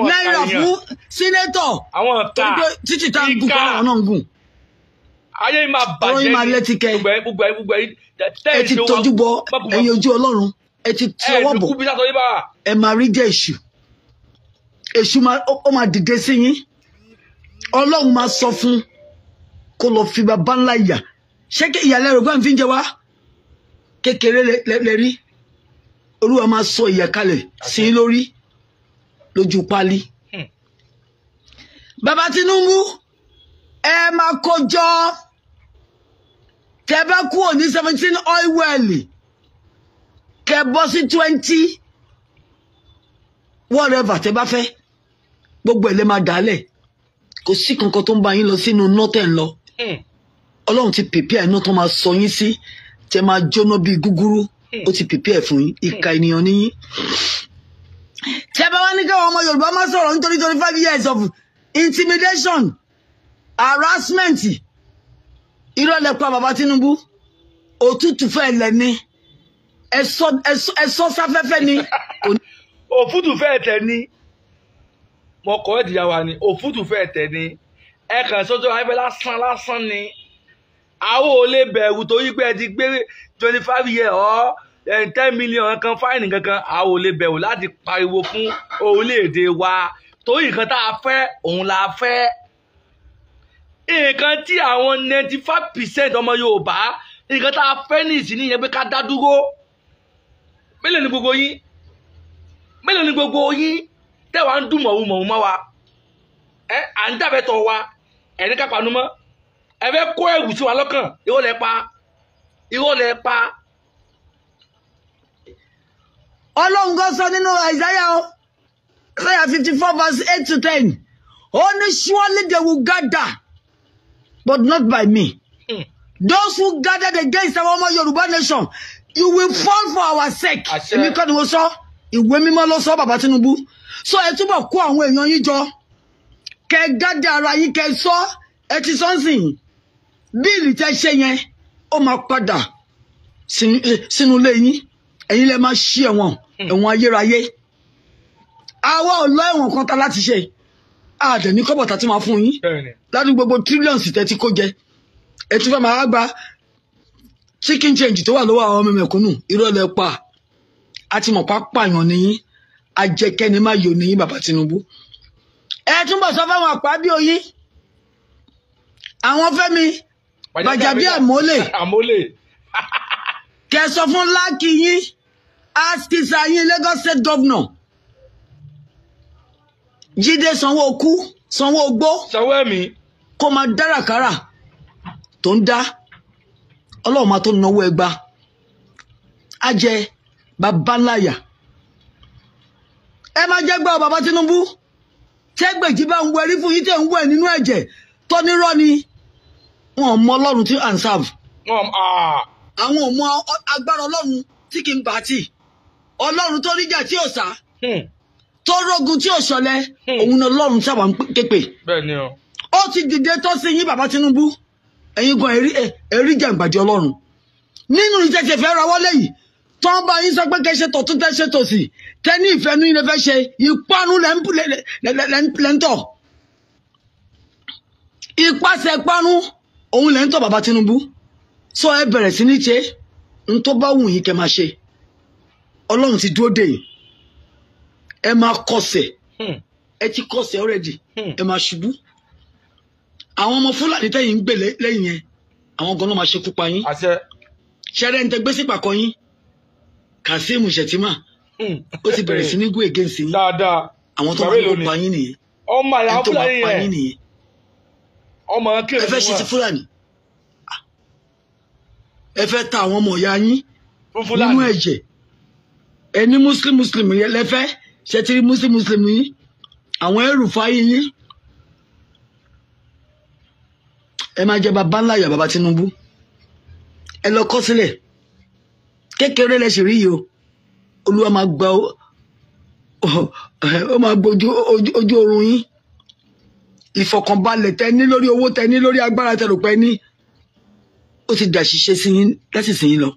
náírà fún sínétọ̀, torí pé títí tá ń gùn kọ́ àwọn náà ń gùn. Ayé yìí máa bàjẹ́. Ọ̀rọ̀ yìí máa lẹ́tìkẹ́. Gbogbo ẹ̀ gbogbo ẹ̀ Ẹ ti tọ́jú bọ ẹ̀yin ojú Ọlọ́run, ẹ ti ti ọwọ́ bọ̀, ẹ máa rí jẹ́ èṣù. Èṣù ó máa dìde sí yín. Ọlọ́run máa sọ fún kó lọ fi bàbá ńlá ìyà. Ṣé ìyàlẹ́ rẹ̀ gbọ́n fi ń jẹ wá? Kékeré lẹ rí. Olúwa máa sọ ìyà kalẹ̀ sí yín lórí lójú pálí. Bàbá Tinubu, ẹ máa kó jọ. Tẹ bá kúrò ní 17 oil well, kẹ bọ́ sí 20 whatever tẹ bá fẹ́, gbogbo ẹ̀ lè máa dálẹ̀. Kò sí kankan tó ń bá yín lọ sínú nọ́tẹ̀ ń lọ. Ọlọ́run ti pèpè ẹ̀ náà tó máa sọ yín sí, tẹ máa jóná bíi gúgúrú. Ó ti pèpè ẹ̀ fún yín. Ìka ènìyàn níyín. Tẹ bá wá ní káwọn ọmọ Yorùbá má sọ̀rọ̀ nítorí 25 years of intimidation, harassment, irọ́ lẹ pa bàbá Tinubu. Òtútù fẹ́ lẹ ní, ẹ sọ sáfẹ́fẹ́ ni. Òfútù fẹ́ tẹ̀ ni, mo kọ́ ẹ̀ dìyàwó ni, òfútù fẹ́ tẹ̀ ni, ẹ kàn sọ́jọ́ ayẹ́fẹ́ lásán lásán ni. Àwọn ò lè bẹ̀rù torí pé ẹ ti gbé 25 years or 10 million kan fáìnì kankan. Àwọn ò lè bẹ̀rù láti pariwo fún orílẹ̀-èdè wa torí nǹkan tá a fẹ́ òun la fẹ́. Nǹkan tí àwọn 95% ọmọ Yorùbá, nǹkan tá a fẹ́ ní ìsìn nìyẹn, pé ká dá dúró. Mélòó ni gbogbo yín? Mélòó ni gbogbo yín tẹ́wàá ń dùn mọ̀wú mọ̀wú mọ́ wa? Ẹ à ń dàbẹ̀ tọ̀ wa, ẹ̀ ní ká panu mọ́. Ẹ fẹ́ kó ẹ̀rù sí wa lọ́kàn. Irọ́ lẹ pa, irọ́ lẹ pa. Ọlọ́run kan sọ nínú Isaiah o, Isaiah 54 verse 8 to 10, ó ní surely they will gather, but not by me. Those who gathered against our ọmọ Yorùbá nation, you will fall for our sake. Èmi kọ́ ni mo sọ, ìwé mímọ́ ló sọ, bàbá Tinubu. So ẹ túbọ̀ kó àwọn èèyàn yín jọ, kẹ gádà ara yín, kẹ sọ ẹ ti sọ́nsìn. Bíìlì tẹ ṣe yẹn, ó máa padà sínú ilé yín. Ẹ̀yin lẹ máa ṣí ẹ̀wọ̀n, ẹ̀wọ̀n ayérayé. Àwa ò lọ ẹ̀wọ̀n kan ta láti ṣe àdẹ̀ ní kọ́bọ̀ tá ti máa fún yín ládùúgbò gbogbo trillions tẹ ti kó jẹ. Ẹ tún fẹ́ máa gba chicken change tó wà lọ́wọ́ àwọn ọmọ mẹ̀kúnnù. Irọ́ lẹ pa. A ti mọ̀ pápáyàn nìyín, ajẹkẹ́ni má yọ nìyín, bàbá Tinubu. Ẹ túnbọ̀ sọ fáwọn àpábí oyin, àwọn Fẹ́mi Gbàjàbíàmọ́lẹ̀, kẹ sọ fún láàkì yín, askisa yín, Lagos State Governor Jídé Sanwó-Okú, Sanwó-Ogbó, sanwó ẹ̀mí, kó máa dárakára tó ń dá. Ọlọ́run máa tó náwó ẹgba á jẹ babaláyà. Ẹ máa jẹ́ gbọ́ bàbá Tinubu, tẹ́gbẹ̀jì bá ń wẹrí fún yín, tẹ̀ ń wẹ̀ nínú ẹ̀jẹ̀ tó nírọ́ ni. Wọn ò mọ Ọlọ́run tí à ń sáàbù, àwọn ò mọ agbára Ọlọ́run tí kì í bá tì, Ọlọ́run tó níjà tí ò sá, tó rógun tí ò ṣọ̀lẹ, òun ni Ọlọ́run sábà ń képe. Ó ti dìde tó sí yín, bàbá Tinubu. Ẹ̀yin gan ẹ̀rí jàǹgbàjì Ọlọ́run nínú ìtẹ̀sẹ̀ fẹ́ ra wọlé yìí tó ń bá yín sọ pé kẹ́ ṣe tọ̀tún, tẹ́ ṣe tòsì, tẹ́ ní ìfẹ́ ní ilé fẹ́ ṣe ìparun lẹ́ńtọ̀, ìpàṣẹ parun òun lẹ́ńtọ̀, bàbá Tinubu. Sọ ẹ bẹ̀rẹ̀ sí ní ṣe ń tó bá wù yín kẹ́ máa ṣe. Ọlọ́run ti dúró dè yín. Ẹ máa kọsẹ̀, ẹ ti kọsẹ̀ already, ẹ máa ṣubú. Àwọn ọmọ Fúlàní tẹ́yìn ń gbè lẹ́yìn yẹn, àwọn gan-an máa ṣekú pa yín. Ṣẹ́rẹ́ ń tẹ gbé sípà kọ yín, Kazeem Shettima, ó ti bẹ̀rẹ̀ sí ní gún against yín. Àwọn tó máa ń pa yín nìyẹn, ẹni tó máa pa yín nìyẹn. Ẹ fẹ́ ṣe ti Fúlàní, ẹ fẹ́ ta àwọn ọmọ ìyá yín nínú ẹ̀jẹ̀. Ẹni muslim muslim yẹn lẹ́fẹ́ ṣe ti rí muslim muslim yín, àwọn ẹrù fáyín yín. Ẹ máa jẹ bàbá ńlá ìyá bàbá Tinubu. Ẹ lọ kọ sílẹ̀, kékeré lẹ ṣì rí yìí o. Olúwa máa gba ó máa gbójú ojú oorun yín. Ìfọ̀kànbalẹ̀ tẹ ní lórí owó tẹ ní lórí agbára tẹ rò pé ní, ó ti dà ṣiṣẹ́ sí yín láti sìn yín lọ.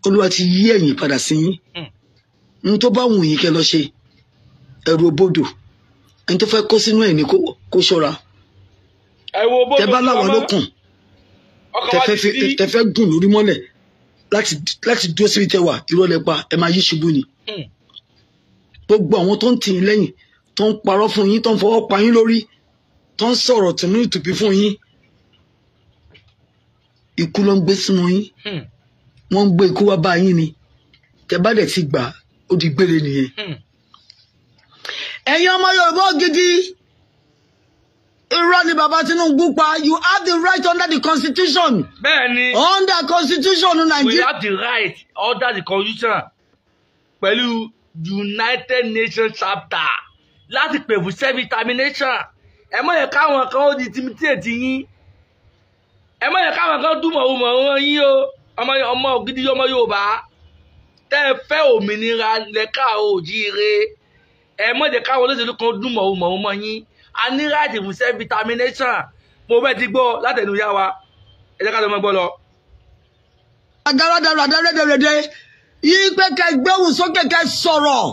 Olúwa ti yí ẹ̀yìn padà sí yín. N tó bá wù yín kẹ́ lọ ṣe. Ẹ̀rù òbodò, ẹni tó fẹ́ kó sínú ẹ̀ ní kó ṣọ́ra. Tẹ bá láwọn lókun, Tẹ fẹ́ gùn lórí mọ́lẹ̀ láti dúró síbi tẹ wà, irọ́ lẹ pa, ẹ máa yí ṣubú ni. Gbogbo àwọn tó ń tì yín lẹ́yìn, tó ń parọ́ fún yín, tó ń fọwọ́ pa yín lórí, tó ń sọ̀rọ̀ tùnú ìtùbí fún yín, ikú ló ń gbé sínú yín. Wọ́n ń gbé ikú wá bá yín ni. Tẹ bá dẹ̀ ti gbà, ó di gbére nìyẹn. Ẹ̀yin ọmọ Yorùbá gidi, irọ́ ni bàbá Tinubu pa. You have the right under the constitution. Bẹ́ẹ̀ni. Under constitution We Nàìjíríà. have the right under the constitution pẹ̀lú United Nations chapter láti pè fún self determination. Ẹ má yẹ káwọn kan ó di intimidate yín. Ẹ má yẹ káwọn kan dùn mọ̀ọ́mọ̀ wọn yín o. Ọmọ ọmọ gidi, ọmọ Yorùbá tẹ́ ẹ fẹ́ òmìnira lẹ́ka òjíire, ẹ má jẹ́ káwọn olóṣèlú kan dùn mọ̀ọ́mọ̀ yín. A ní right fún self determination. Mo bẹ́ẹ̀ ti gbọ́ látẹnu yá wa, ẹ jẹ́ ká ló mọ́ gbọ́ lọ. Adáradáradá rédèrèdè yìí pé kẹ́ gbéhùn sókè, kẹ́ sọ̀rọ̀.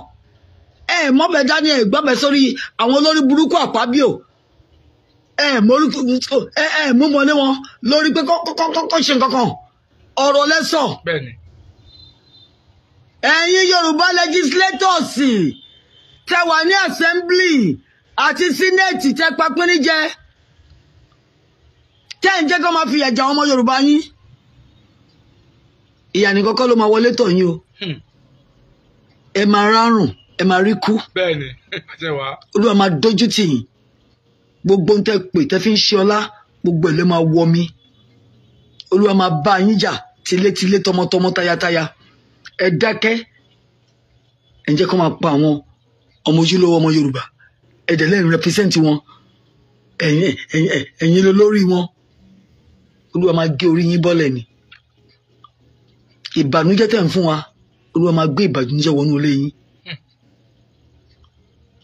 Ẹ mọ́bẹ̀ dání, ẹ gbọ́bẹ̀ sórí àwọn olórí burúkú àpábíò. Ẹ mórí, ẹ mú mọ́lé wọn lórí pé kọ́kọ́ ṣe nǹkan kan. Ọ̀rọ̀ lẹ́sọ̀. Ẹ̀yin Yorùbá legislators tẹ wà ní assembly àti senate, tẹ papínrín jẹ, tẹ́ ń jẹ́ kó máa fi ìyà jẹ àwọn ọmọ Yorùbá yín, ìyà nìkan kọ́ ló máa wọlé tọ̀ yín o. Ẹ máa rárùn, ẹ máa rí kú. Bẹ́ẹ̀ni, àṣẹ wa. Olúwa máa dójú tì yín. Gbogbo ń tẹ́ pè tẹ́ fi ń ṣe ọlá, gbogbo ẹ̀ ló máa wọ mi. Olúwa máa bá yín jà tilétilé, tọmọtọmọ, tayátayá. Ẹ dákẹ́, ẹ jẹ́ kó máa pa àwọn ọmọ ojúlówó ọmọ Yorùbá. Ẹ dẹ̀ lẹ́yìn represent wọn, ẹ̀yin lólórí wọn. Olúwa máa gé orí yín bọ́lẹ̀ ni. Ìbànújẹ́ tẹ̀ ń fún wa, Olúwa máa gbé ìbànújẹ́ wọnú ilé yín.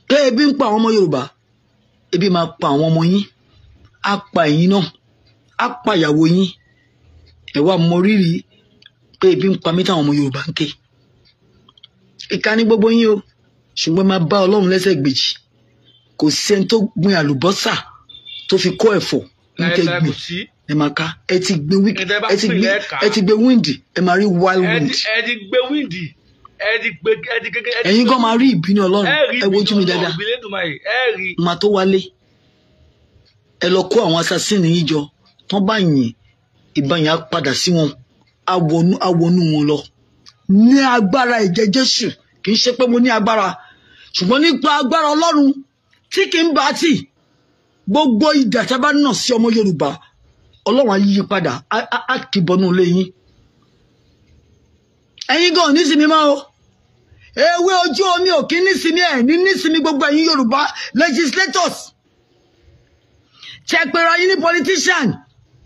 Pé ebi ń pa àwọn ọmọ Yorùbá, ebi máa pa àwọn ọmọ yín, á pa ẹ̀yin náà, á pa ìyàwó yín. Ẹ wá mọ rírì pé ebi ń pa mí táwọn ọmọ Yorùbá ń ké. Ìka ní gbogbo yín o, ṣùgbọ́n máa bá Ọlọ́run lẹ́sẹ̀ gbèjì. Kò sẹ́ni tó gbin àlùbọ́sà tó fi kó ẹ̀fọ́ ń tẹ́ Láíláí, gbìn kò sí. Ẹ máa ká. Ẹ ti gbin wík Ẹ bá ẹ ti gbìn gbin lẹ́ẹ̀ka. Ẹ ti gbin wind, ẹ máa rí wild Ẹ wind. ti ẹ ti gbé wind, ẹ ti gbé, ẹ ti kékeré. Ẹ̀yin gan máa rí ìbínú Ọlọ́run. Ẹ rí Ẹ wojú mi dáadáa. Ìbílẹ̀ Dùmarè, ẹ rí. Máa tó wálé, ẹ lọ kó àwọn assassin yín jọ. Tán bá yìn ìbọn yẹn, á padà sí wọn, á wọnú wọn lọ ní agbára ẹ̀jẹ̀ Jésù. Kì í ṣe pé mo ní agbára, ṣùgbọ́n nípa agbára Ọlọ́run tí kì í bá tì, gbogbo idà tí a bá nà sí ọmọ Yorùbá, Ọlọ́run á yí padà, á kì í bọnú ilé yín. Ẹ̀yin gan ò ní sinmi mọ́ o. Ewé ojú omi ò kí nísinmi, ẹ̀ ní nísinmi. Gbogbo ẹ̀yin Yorùbá legislators tẹ pera yín ní politician,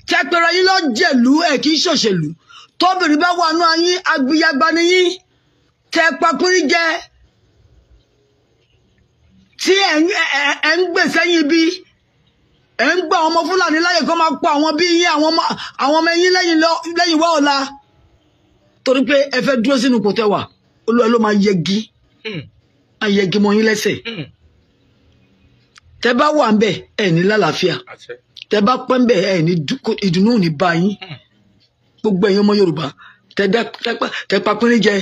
tẹ pera yín lọ́jẹ̀lú, ẹ̀ kì í ṣòṣèlú. Tóbìnrin bá wà nú ayín, agbiyagba ni yín. Tẹ papírí jẹ tí ẹ̀ ń gbè sẹ́yìn bí ẹ̀ ń gbà ọmọ Fúlàní láyè kó máa pa àwọn bí yín, àwọn ọmọ yín lẹ́yìn wá ọ̀la, torí pé ẹ fẹ́ dúró sínú kò tẹ́wà. Olúwa ló máa yẹgi, máa yẹgi mọ́ yín lẹ́sẹ̀. Tẹ bá wà ń bẹ̀, ẹ ní lálàáfíà. Àṣẹ. Tẹ bá pẹ́ ń bẹ̀, ẹ ní ìdùnnú ò ní bá yín. Gbogbo ẹ̀yin ọmọ Yorùbá tẹ papínrín jẹ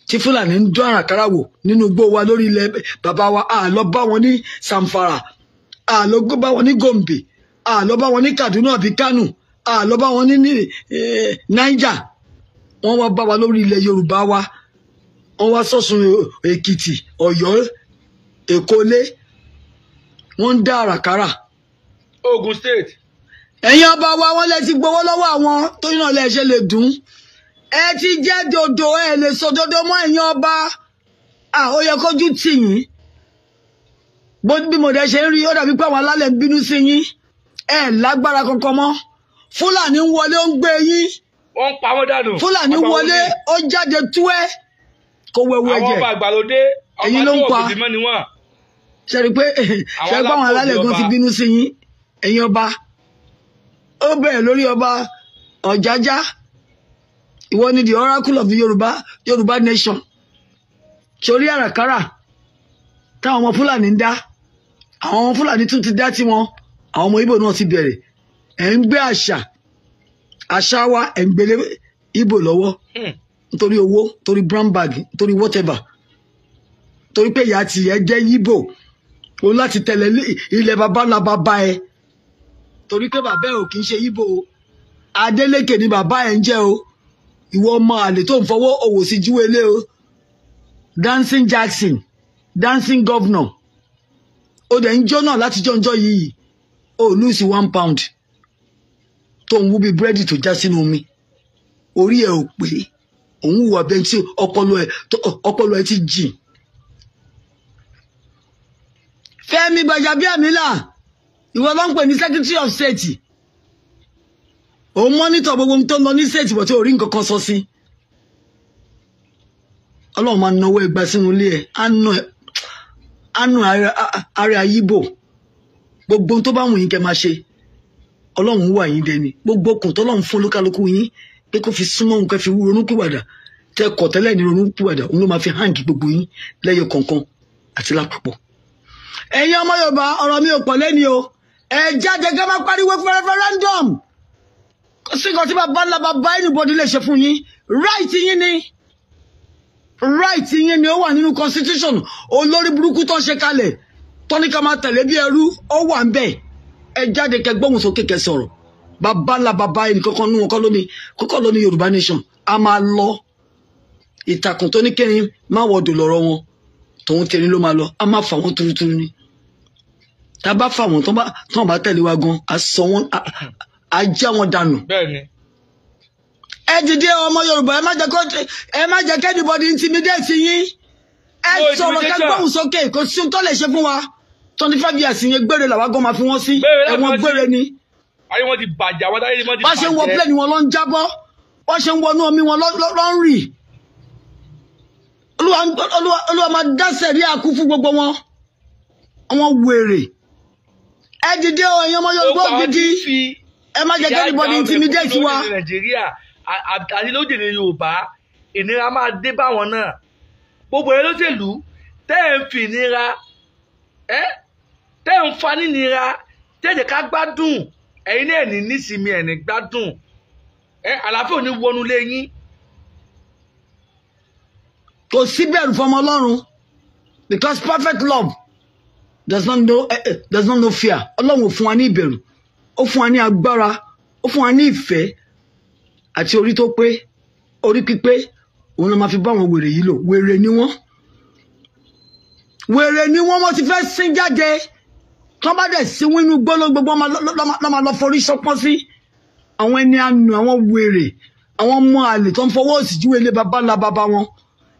tí Fúlàní ń dún àràkàrà wò nínú igbó wa lórí ilẹ̀ bàbá wa, a lọ bá wọn ní Zamfara, a lọ bá wọn ní Gombe, a lọ bá wọn ní Kaduna àbí Kano, a lọ bá wọn ní Niger. Wọ́n wá bá wa lórí ilẹ̀ Yorùbá wa, wọ́n wá sọ̀sùn, Èkìtì, Ọ̀yọ́, Èkólé, wọ́n ń dá àràkàrà. Ogun State. Ẹ̀yin ọba wa, wọ́n lẹ ti gbowó lọ́wọ́ àwọn tó yàn lẹ ṣe lè dùn. Ẹ ti jẹ́ dodo, ẹ lè sọ dodo mọ́. Ẹ̀yin ọba, à ó yẹ kójú tì yín. Bó bí mo dẹ̀ ṣe ń rí, ó dàbí pé àwọn alálẹ̀ ń bínú sí yín. Ẹ lágbára kankan mọ́. Fúlàní ń wọlé, ó ń gbé yín. Wọ́n ń pa wọ́n dànù. Fúlàní Ọba wọlé, wọlé. ó jáde túẹ́ kó wẹ̀wù Àwọn ẹ̀jẹ̀. ọba àgbàlódé, ọba Ẹ̀yin ló ń tó pa. ògidì mọ́ ni wọ́n. Ṣe rí i pé Àwọn ṣe rí pé àwọn alálẹ̀ gan ti alákòóso ọba. bínú sí yín. Ẹ̀yin ọba, ó bẹ̀rẹ̀ lórí ọba Ọ̀jájá. Ìwọ ni the oracle of the Yorùbá nation. Sórí àràkárà táwọn ọmọ Fúlàní ń dá, àwọn ọmọ Fúlàní tún ti dá tiwọn, àwọn ọmọ Ìgbò náà ti bẹ̀rẹ̀. Ẹ̀ ń gbé àṣà Àṣà wa ẹ̀ ń gbélé Ìgbò lọ́wọ́ nítorí owó, torí brown bag, nítorí whatever, torí pé ìyá tiẹ̀ jẹ́ Ìgbò, òun láti tẹ̀lé ilẹ̀ baba ńlá baba ẹ̀, torí pé bàbá ẹ̀ ò kì í ṣe Ìgbò o, Adeleke ni bàbá ẹ̀ ń jẹ́ o. Ìwọ ọmọ àlè tó ń fọwọ́ òwò sí júwèlé o, Dancing Jackson, dancing governor, ó dẹ̀ ń jó náà láti jọ́njọ́ yìí, ó lùsì £1 tó ń wú bí búrẹ́dì tó já sínú omi. Orí ẹ̀ ò pé, òun hùwà bẹ́ẹ̀ tí ọpọlọ ẹ̀ ti jìn. Fẹ́mi Gbàjàbíàmílà, ìwọ ló ń pè ní Secretary of State, òun mọ́nítọ̀ gbogbo ohun tó ń lọ ní state, bọ̀ tí ò rí nǹkan kan sọ sí. Ọlọ́run máa náwó ẹgbà sínú ilé ẹ̀, á nù ara ayíbò. Gbogbo ohun tó bá wù yín kẹ́ máa ṣe, Ọlọ́run wà yín dẹni. Gbogbo okùn tọ́lọ́run fún olúkálukú yín pé kó fi súnmọ́ òun, kẹ́ fi ronúpìwàdà, tẹ́ kọ̀ tẹ́lẹ̀ ní ronúpìwàdà, òun ló máa fi hàǹgì gbogbo yín lẹ́yọ kọ̀ọ̀kan àti lápapọ̀. Ẹ̀yin ọmọ Yorùbá, ọ̀rọ̀ mi ò pọ̀ lẹ́ni o. Ẹ jáde ká máa pariwo fún referendum. Kò sí nǹkan tí bàbá ńlá bàbá anybody lè ṣe fún yín. Right yín ni, right yín ni, ó wà nínú constitution olórí burúkú tó ń ṣe kalẹ̀ tó ní ká máa tẹ̀lé bí ẹrú, ó wà ń bẹ̀. Ẹ jáde kẹ́ gbóhùn sókè kẹ́ sọ̀rọ̀. Bàbá ńlá bàbá ẹnì kankan nínú wọn kọ́ lóní kọ́kọ́ lóní Yorùbá nation. A máa lọ ìtàkùn tó ní kẹrin má wọdò lọ́rọ̀ wọn, tòun tẹ̀rín ló máa lọ. A máa fà wọ́n turuturu ni. Tá a bá fà wọ́n tán bá tẹ̀lé wa gan, a sọ wọ́n, a já wọn dànù. Ẹ dìde ọmọ Yorùbá, ẹ má jẹ́ kí anybody intimidate yín. Ẹ sọ̀rọ̀ kẹ́ gbóhùn sókè, kò sí ohun tó lè ṣe fún wa. 25 years yẹn gbére làwa gan máa fi wọ́n sí, ẹ̀wọ̀n gbére ni. Ayé wọn ti bàjẹ́, àwọn táyé wọn ti bàjẹ́. Bá ṣe ń wọ plane wọn ló ń jábọ́, bá ṣe ń wọnú omi wọn ló ń rì. Olúwa máa dá sẹ̀ríà kú fún gbogbo wọn, àwọn wèrè. Ẹ dìde o, ẹ̀yin ọmọ Yorùbá gidi, ẹ má jẹ́ kí anybody intimidate wa. Nàìjíríà àti lójijì Yorùbá, ìnira máa dé báwọn náà. Gbogbo ẹ lóṣèlú tẹ́ ẹ̀ ń fi ìnira, tẹ́ ẹ̀ ń fa nínira, tẹ́ ẹ̀ jẹ́ ká gbádùn, ẹ̀yin náà ní nísìmí, ẹ̀ ní gbádùn, àlàáfíà ò ní wọnú lé yín. Kò sí bẹ̀rù fọmọ Ọlọ́run, because perfect love does not know fear. Ọlọ́run ò fún wa ní ìbẹ̀rù, ó fún wa ní agbára, ó fún wa ní ìfẹ́ àti orí tó pé, orí pípé. Òun ló máa fi bá àwọn wèrè yìí lò. Wèrè ni wọ́n, wèrè ni wọ́n, wọ́n ti fẹ́ sín jáde. Tọ́ bá dẹ̀ sí wínú gbóló gbogbo lọ́ máa lọ forí ṣọpọ́n sí. Àwọn ẹni àánú, àwọn wèrè, àwọn ọmọ àlè tó ń fọwọ́ òsì júwe ilé baba ńlá baba wọn.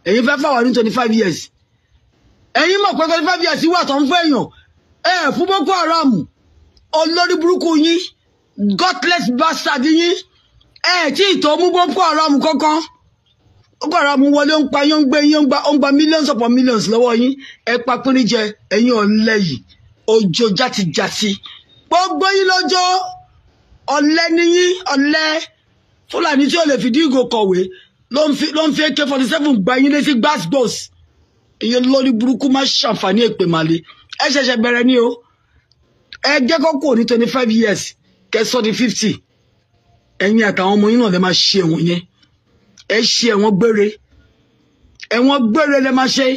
Ẹ̀yin fẹ́ fà wá ní 25 years. Ẹ̀yin mọ̀ pé 25 years wà tó ń fẹ́ èèyàn. Ẹ fún Boko Haram, olórí burúkú yín, godless bastard yín. Ẹ tí ì tó mú Boko Haram kankan. Boko Haram wọlé, ń pa yín, ń gbé yín, ó ń gba millions upon millions lọ́wọ́ yín. Ẹ pa pínrín jẹ, ẹ̀yin ọ̀lẹ yìí, ojo játijàti. Gbogbo yín lọ́jọ́ ọ̀lẹ níyín, ọ̀lẹ Fúlàní tí ó lè fìdí ìgò kọ̀wé ló ń fi AK-47 gba yín létí gbàsgbòs. Èyí lórí burúkú má ṣàǹfààní èpè màlẹ. Ẹ ṣẹ̀ṣẹ̀ bẹ̀rẹ̀ ní o. Ẹ jẹ́ kó kúrò ní 25 years kẹsọ́ di 50. Ẹ̀yin àtàwọn ọmọ yín náà lè máa ṣe ẹ̀wọ̀n yẹn. Ẹ ṣe ẹ̀wọ̀n gbére, ẹ̀wọ̀n gbére lè máa ṣe.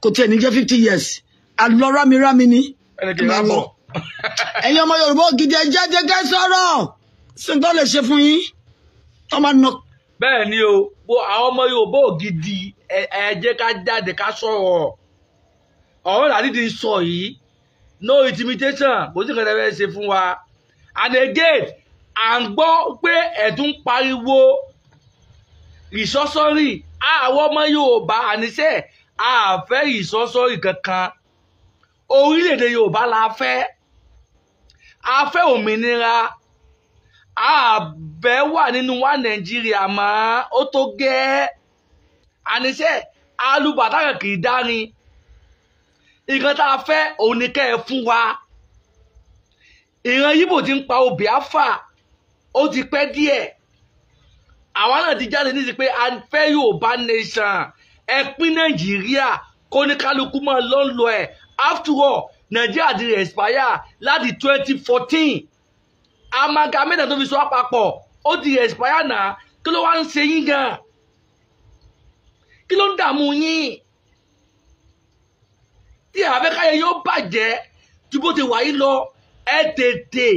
Kò tiẹ̀ ní jẹ́ 50 years. Àlọ́ rámirámi ni. Ẹ̀yin ọmọ Yorùbá gidi, ẹ jáde kẹ́ sọ̀rọ̀. Sí tó lè ṣe fún yín? Tó máa nà. Bẹ́ẹ̀ ni o, bó àwọn ọmọ Yorùbá gidi, ẹ jẹ́ ká jáde ká sọ̀rọ̀. Ọ̀rọ̀ làdídì sọ yìí, no intimidation, kò sí nǹkan tẹ́ fẹ́ ṣe fún wa. And again, à ń gbọ́ pé ẹ̀tún pariwo ìsọ́sọ́rì. Àwọn ọmọ Yorùbá àníṣe a fẹ́ ìsọ́sọ́rì kankan. Orílẹ̀-èdè Yorùbá la fẹ́, a fẹ́ òmìnira, a bẹ́ wà nínú wa Nàìjíríà mọ́, ó tó gẹ́. Àníṣe alùbàtà kan kì í dárin. Nǹkan tá a fẹ́ òun ni kẹ́ ẹ fún wa. Ìran Yíbò ti ń pa Biafra, ó ti pẹ́ díẹ̀. Àwa náà ti jáde ní ti pé a fẹ́ Yorùbá nation. Ẹ pín Nàìjíríà kó ní kálukú mọ́ ló ń lọ ẹ̀. After all, Nàìjíríà ti expire láti 2014. Amalgamation tó fi sọ àpapọ̀ Ó ti expire náà. Kí ló wá ń ṣe yín gan? Kí ló ń dààmú yín? Tí àfẹ́káyẹ yóò bàjẹ́ ju bó ti wà yín lọ, ẹ tètè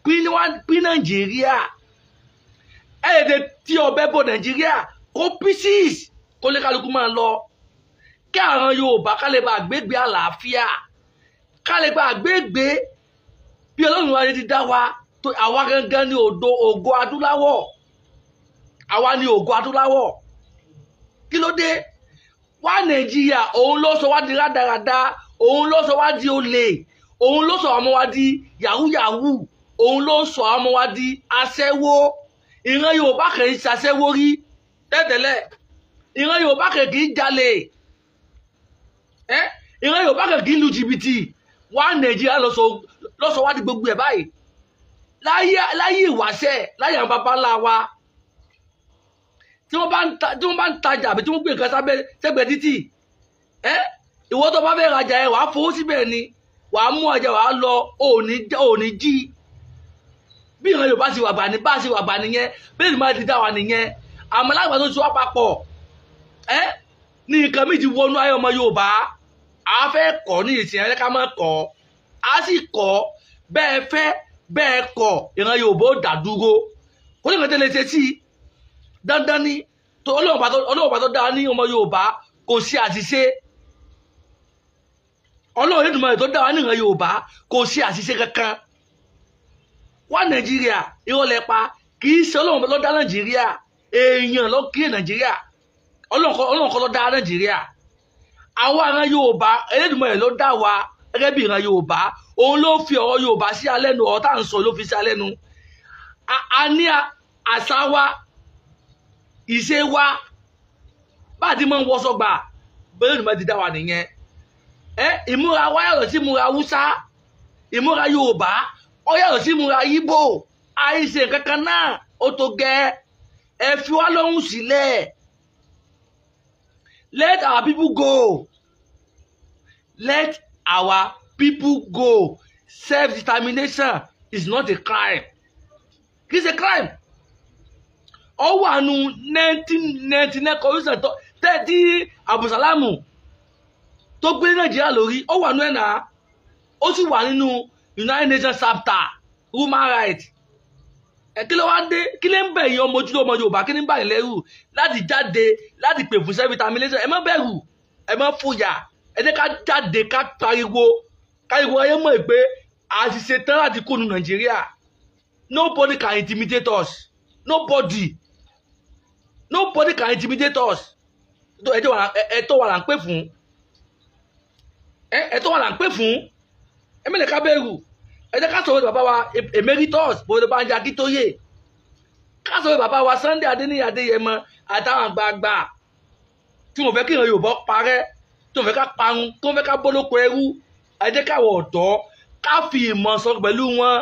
pín Nàìjíríà. Ẹ tètè tí ọbẹ̀ bọ̀ Nàìjíríà kó pieces kó lè kálukú máa lọ. Kí àwọn Yorùbá ká lè bá gbégbé àlàáfíà, ká lè bá gbégbé bí Ọlọ́run wa ti dá wa. Àwa gangan ní ògo adúláwọ̀. Àwa ní ògo adúláwọ̀. Kí ló dé? Wá Nàìjíríà, òun ló sọ wá di rádaràda, òun ló sọ wá di olè, òun ló sọ àwọn ọmọ wa di yahoo yahoo, òun ló sọ àwọn ọmọ wa di aṣẹ́wó. Ìran Yorùbá kì í ṣaṣẹ́wó rí tẹ́tẹ́lẹ̀. Ìran Yorùbá kì í jalè. Ìran Yorùbá kì í lu jìbìtì. Wá Nàìjíríà ló sọ wá di gbogbo ẹ̀ báyìí. Láyé ìwáṣẹ̀, láyé àwọn baba ńlá wa, tí wọ́n bá ń tajà àbí tí wọ́n gbé nǹkan sábẹ́ sẹ́gbẹ̀ẹ́ títì, ìwọ tó bá fẹ́ rajà ẹ wàá fowó síbẹ̀ ni, wàá mú ọjà wàá lọ, òní jí. Bí ìran Yorùbá ṣe wà bà ní bá ṣe wà bà nìyẹn, bí ènìyàn máa ti dá wa nìyẹn. Àmọ́ lágbà tó ti wá papọ̀ ní nǹkan méjì wọnú ayé ọmọ Yorùbá. A fẹ́ kọ́ ní ìsìn ẹ̀ ká má kọ́, a sì kọ́ bẹ́ẹ̀ fẹ́ bẹ́ẹ̀ kọ́. Ìran Yorùbá ó dá dúró, kó ní nǹkan tẹ́lẹ̀ ṣe sí i. Dandan ni Ọlọ́run bá tó dá ní ọmọ Yorùbá kò sí àṣìṣe. Ọlọ́run Olódùmarè tó dá wa ní ìran Yorùbá kò sí àṣìṣe kankan. Wá Nàìjíríà irọ́ lẹ pa, kì í ṣe Ọlọ́run ló dá Nàìjíríà, èèyàn ló kí Nàìjíríà. Ọlọ́run kọ́ ló dá Nàìjíríà. Àwa ìran Yorùbá Olódùmarè ló dá wa gẹ́gẹ́ bí ìran Yorùbá. Òun ló fi ọ̀rọ̀ Yorùbá sí alẹ́ nu, ọ̀rọ̀ tá à ń sọ ló fi sí alẹ́ nu. A ní àṣà wa, ìṣe wa, bá a ti máa ń wọṣọ gbà bẹ́ẹ̀ ni wọ́n ti dá wa nìyẹn. Ìmúra wa yàtọ̀ sí ìmúra Haúsá, ìmúra Yorùbá ó yàtọ̀ sí ìmúra Ìgbò. Àìṣe kankan náà ó tó gẹ́. Ẹ fi wá lọ́rùn sílẹ̀. Let our people go. Let our people go. Self-determination is not a crime. Kì í ṣe crime. Ó wà nù 1999 constitution tẹ́tí Abdulsalamu tó gbé Nàìjíríà lórí, ó wà nù ẹ̀ náà. Ó sì wà nínú United Nations chapter human rights. Kí ló wá dé? Kí ló ń bẹ̀ yín ọmọ ojúlówó ọmọ Yorùbá? Kí ló ń bà yín lẹ́rù láti jáde láti pè fún self-determination? Ẹ má bẹ̀rù, ẹ má fòyà, ẹ jẹ́ ká jáde ká pariwo, káriwo ayé mọ̀ pé a ti ṣe tán láti kó nu Nàìjíríà. Nobody can intimidate us. Nobody. Nobody can intimidate us. Ẹ̀tọ́ wa là ń pè fún. Ẹ̀tọ́ wa là ń pè fún. Ẹ mẹ́lẹ̀ ká bẹ̀rù. Ẹ jẹ́ ká sọ̀rọ̀ bàbá wa Emeritus Bọ́lá Bánjí Akíntóyè. Ká sọ̀rọ̀ bàbá wa Sunday Adéníyì Adéyẹmọ àtàwọn àgbààgbà tí wọ́n fẹ́ kí ìran Yorùbá parẹ́, tí wọ́n fẹ́ ká parun, tí wọ́n fẹ́ ká bọ́ lóko ẹrú. Ẹ jẹ́ káwọ̀ ọ̀dọ́ ká fi ìmọ̀ sọ pẹ̀lú wọn,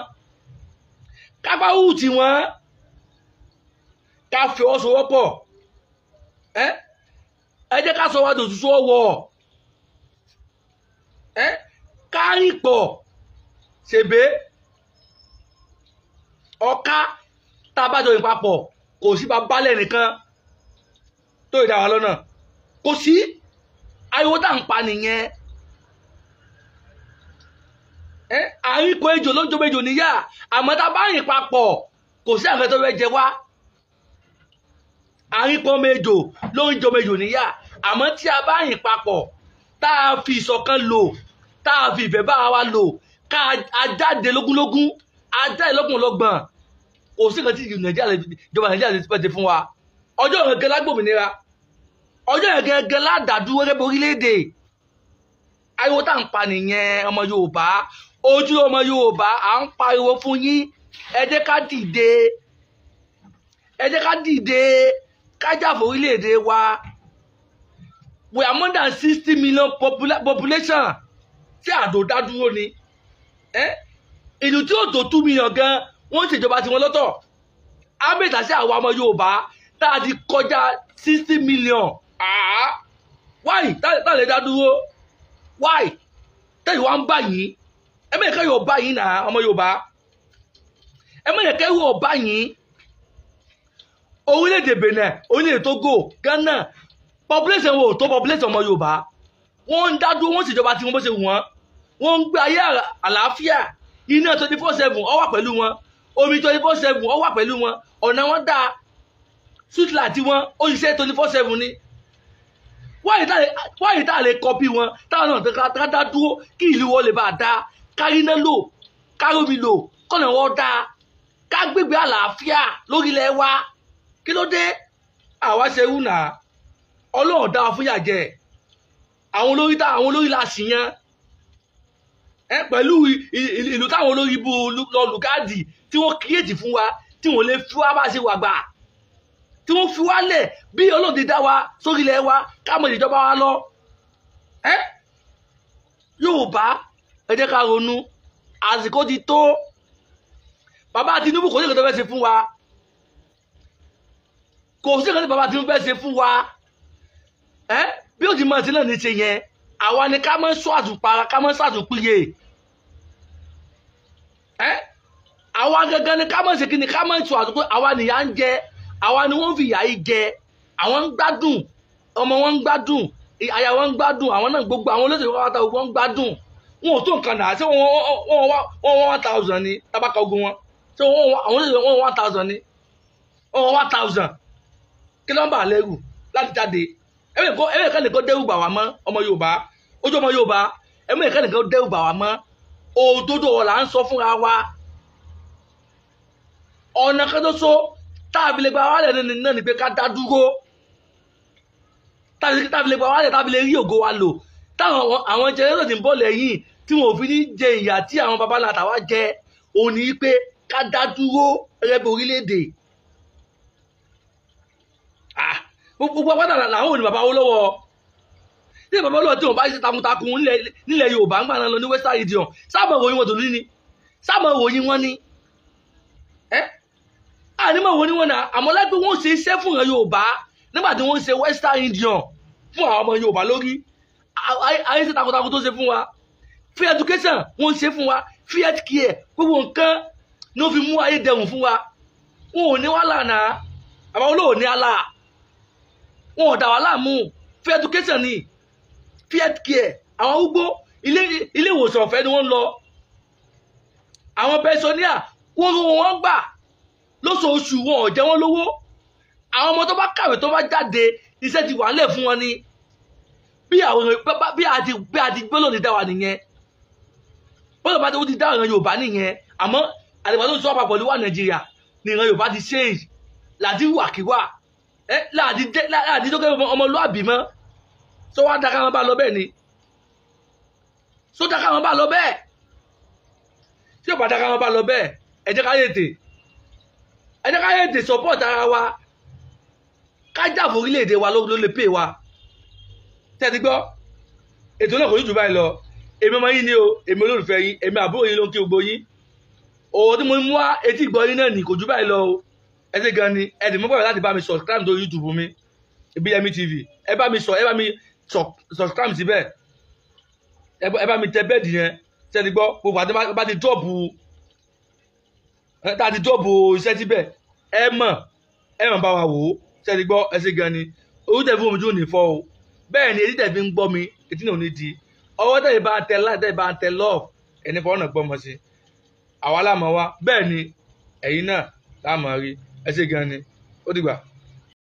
ká bá hù tí wọ́n, ká fi ọwọ́ sowọ́pọ̀. Ẹ jẹ́ ká sọ wá dòtútù ọwọ́. Ká rìn pọ̀ ṣèbé ọ̀ká tá a bá jọ ìpapọ̀ kò sí babalẹ̀ nìkan tó ìdá wa lọ́nà, kò sí. Ariwo tá à ń pa nìyẹn. Àríkò ejò ló ń jọmọ ejò níyà, àmọ́ tá a bá rìn papọ̀ kò sí àfẹ́ tó fẹ́ jẹ wá. Àríkò ọmọ ejò ló ń jọmọ ejò níyà, àmọ́ tí a bá rìn papọ̀, tá a fi ìṣọ̀kan lò, tá a fi ìfẹ́ bá wa lò, ká a jáde lógúnlógún, a jáde lọ́gbọ̀nlọ́gbọ̀n, kò sí nǹkan tí ìjọba Nàìjíríà lè ti fún wa. Ọjọ́ gẹ́gẹ́ lágbòmìnira, ọjọ́ gẹ́gẹ́ ládàdúró gẹ́gẹ́ bí orílẹ̀-èdè. Ariwo tá à ń pa nìyẹn ọmọ Yorùbá, ojú ọmọ Yorùbá à ń pariwo fún yín. Ẹ jẹ́ ká dìde, ẹ jẹ́ ká dìde, ká jà fún orílẹ̀-èdè wa. We are more than 60 million population. Tí àdó dá dúró ni. Ìlú tí ó tó 2 million gan, wọ́n ń ṣèjọba tiwọn lọ́tọ̀. Ábẹ́ta sí àwa ọmọ Yorùbá tá a ti kọjá 60 million. Why? Tá a lè dá dúró. Why? Tẹ́yìn wá ń bá yín. Ẹ má jẹ́ kẹ́rù ó bà yín náà ọmọ Yorùbá. Ẹ má jẹ́ kẹ́rù ó bà yín. Orílẹ̀-èdè Benin, orílẹ̀-èdè Togo, Ghana, population wo tó population ọmọ Yorùbá. Wọ́n ń dá dúró, wọ́n ṣèjọba tí wọ́n bó ṣe wù wọ́n. Wọ́n ń gbé ayé àlàáfíà. Iná 24/7 ó wà pẹ̀lú wọn, omi 24/7 ó wà pẹ̀lú wọn, ọ̀nà wọn dáa, streetlight wọn ó ṣiṣẹ́ 24/7 ni. Wáyé tá a lè kọ́pì wọn, táwọn náà ká dá dúró kí ìlú wọn lè bá a dáa, kárí iná lò, kárómi lò, kọ́nà wọn dáa, ká gbégbé àlàáfíà lórílẹ̀ wa. Kí ló dé? Àwa ṣe rú nà. Ọlọ́run dá wa fúyà jẹ. Àwọn olórí tá àwọn olórí la sì yan ẹ pẹ̀lú ìlú táwọn olórí bu lọ lùgáàdì tí wọ́n kírètì fún wa, tí wọ́n lè fi wá bá ṣe wà gbà, tí wọ́n fi wá lẹ̀ bí Ọlọ́run ti dá wa sórílẹ̀ wa, ká mọ ìjọba wa lọ. Ẹ Yorùbá, ẹ jẹ́ ká ronú, àsìkò ti tó. Bàbá Tinubu kò sí nǹkan tó fẹ́ ṣe fún wa, kò sí nǹkan tí bàbá Tinubu fẹ́ ṣe fún wa. Ẹ bí ó ti mọ̀ sí náà ní ṣe yẹn, àwa ni ká mọ́ sọ àtùpara, ká mọ́ sàtùpìyè. Ẹ àwa gangan ni ká mọ̀ ṣe kí ni, ká mọ̀ sọ àtùpìyè. Àwa nìyà ń jẹ, àwa ni wọ́n fi ìyà yìí jẹ. Àwọn ń gbádùn, ọmọ wọn ń gbádùn, aya wọn ń gbádùn, àwọn náà gbogbo àwọn olóṣèlú pátá wọn ń gbádùn. Wọn ò tó nǹkan náà. Ṣé wọ́n 1000 ni tabaka ogun wọn? Ṣé wọ́n àwọn olóṣèlú wọ́n 1000 ni? Wọ́n 1000. Kí ló ń bà lẹ́rù láti jáde? Ẹ̀mí kan nìkan dẹ́rù bà wá mọ́ ọmọ Yorùbá, ojú ọmọ Yorùbá, ẹ̀mí kan nìkan dẹ́rù bà wá mọ́. Òdodo ọ̀rọ̀ là ń sọ fúnra wa. Ọ̀nà kan tó so táàbí lè gba wálẹ̀ náà ni pé ká dá dúró, táàbí lè gba wálẹ̀, táàbí lè rí ògo wa lò, táwọn àwọn jẹrẹ́tọ̀ tí ń bọ̀ lẹ́yìn tí wọn ò fi ní jẹ ìyà tí àwọn babalá tàwa jẹ, òun ní pé ká dá dúró gẹ́gẹ́ bí orílẹ̀-èdè. Gbogbo apáta làwọn òní bàbá Awólọ́wọ̀. Tí bàbá Awólọ́wọ̀ tí wọn bá ṣe takuntakun nílẹ̀ Yorùbá ń gbà náà lọ ní Western Region, sábà ròyìn wọn tòlú ni, sábà ròyìn wọn ni. Ànímọ̀ wo ni wọn náà, àmọ́ lágbé wọn ṣe iṣẹ́ fún ìran Yorùbá nígbà tí wọ́n ṣe Western Region fún àwọn ọmọ Yorùbá lórí. Ayé ṣe takuntakun tó ṣe fún wa, free education wọ́n ṣe fún wa, free health care, gbogbo nǹkan ni ó fi mú ayé dẹrùn fún wa. Wọn ò ní wàhálà náà, àbá olóò ní àlà, wọn ò dà wá láàmú. Free education ni, free health care, àwọn arúgbó ilé ìwòsàn ọ̀fẹ́ ni wọ́n ń lọ, àwọn pẹnṣọ́níà wọ́n wọ́n gbà lóṣooṣù, wọn ò jẹ wọ́n lówó. Àwọn ọmọ tó bá kàwé tó bá jáde, iṣẹ́ ti wà nílẹ̀ fún wọn ni. Bí àwọn bí a ti gbé lónìí dá wa nìyẹn, bọ́lá bá ti dá ìran Yorùbá nìyẹn. Àmọ́ àdìgbà tó ń sọ papọ̀ wà Nàìjíríà ní ìran Yorùbá ti change, láti wàkíwà láti tó kẹ́ ọmọlúàbí mọ́. Sọ wá dáká wọn bá lọ bẹ́ẹ̀ ni, sọ dáká wọn bá lọ bẹ́ẹ̀, tí ò bá dáká wọn bá lọ bẹ́ẹ̀, ẹ jẹ́ ká yètè, ẹ jẹ́ ká yètè support ara wa, ká jà fún orílẹ̀-èdè wa ló lè pè wa. Tẹ́tí gbọ́ ètò náà kò ní jù báyìí lọ. Èmi ọmọ yín ni o, èmi olólùfẹ́ yín, èmi àbúrò yín ló ń kí gbogbo yín. Òwò tí mo mú wá etí ìgbọ́ yín náà ní kò jù báyìí lọ o. Ẹ ṣé gan ni, ẹ dì mọ́ pẹ̀lú láti bá mi subscribe tó YouTube mi, Ibiyemi TV. Ẹ bá mi sọ, ẹ bá mi subscribe síbẹ̀, ẹ bá mi tẹ bẹ́ẹ̀dì yẹn. Tẹ́tí gbọ́ gbogbo àti bá ti dọ́ọ̀bù, tá a ti dọ́ọ̀bù iṣẹ́ síbẹ̀, ẹ mọ̀ bá wa wò ó. Tẹ́tí gbọ́, ẹ ṣé gan ni. Ojú tẹ̀ fún omi jù ní fọ́ o, bẹ́ẹ̀ ni etí tẹ̀ fi ń gbọ́ mi, etí náà ò ní di. Ọwọ́ tẹ̀ bá ń tẹ like, tẹ̀ bá ń tẹ love, ẹni fọwọ́ náà gbọ́ mọ́ sí àwa láàmú wa, bẹ́ẹ̀ ni ẹ̀yin náà láàmú rí. Ẹ ṣé gan ni, ó dìgbà.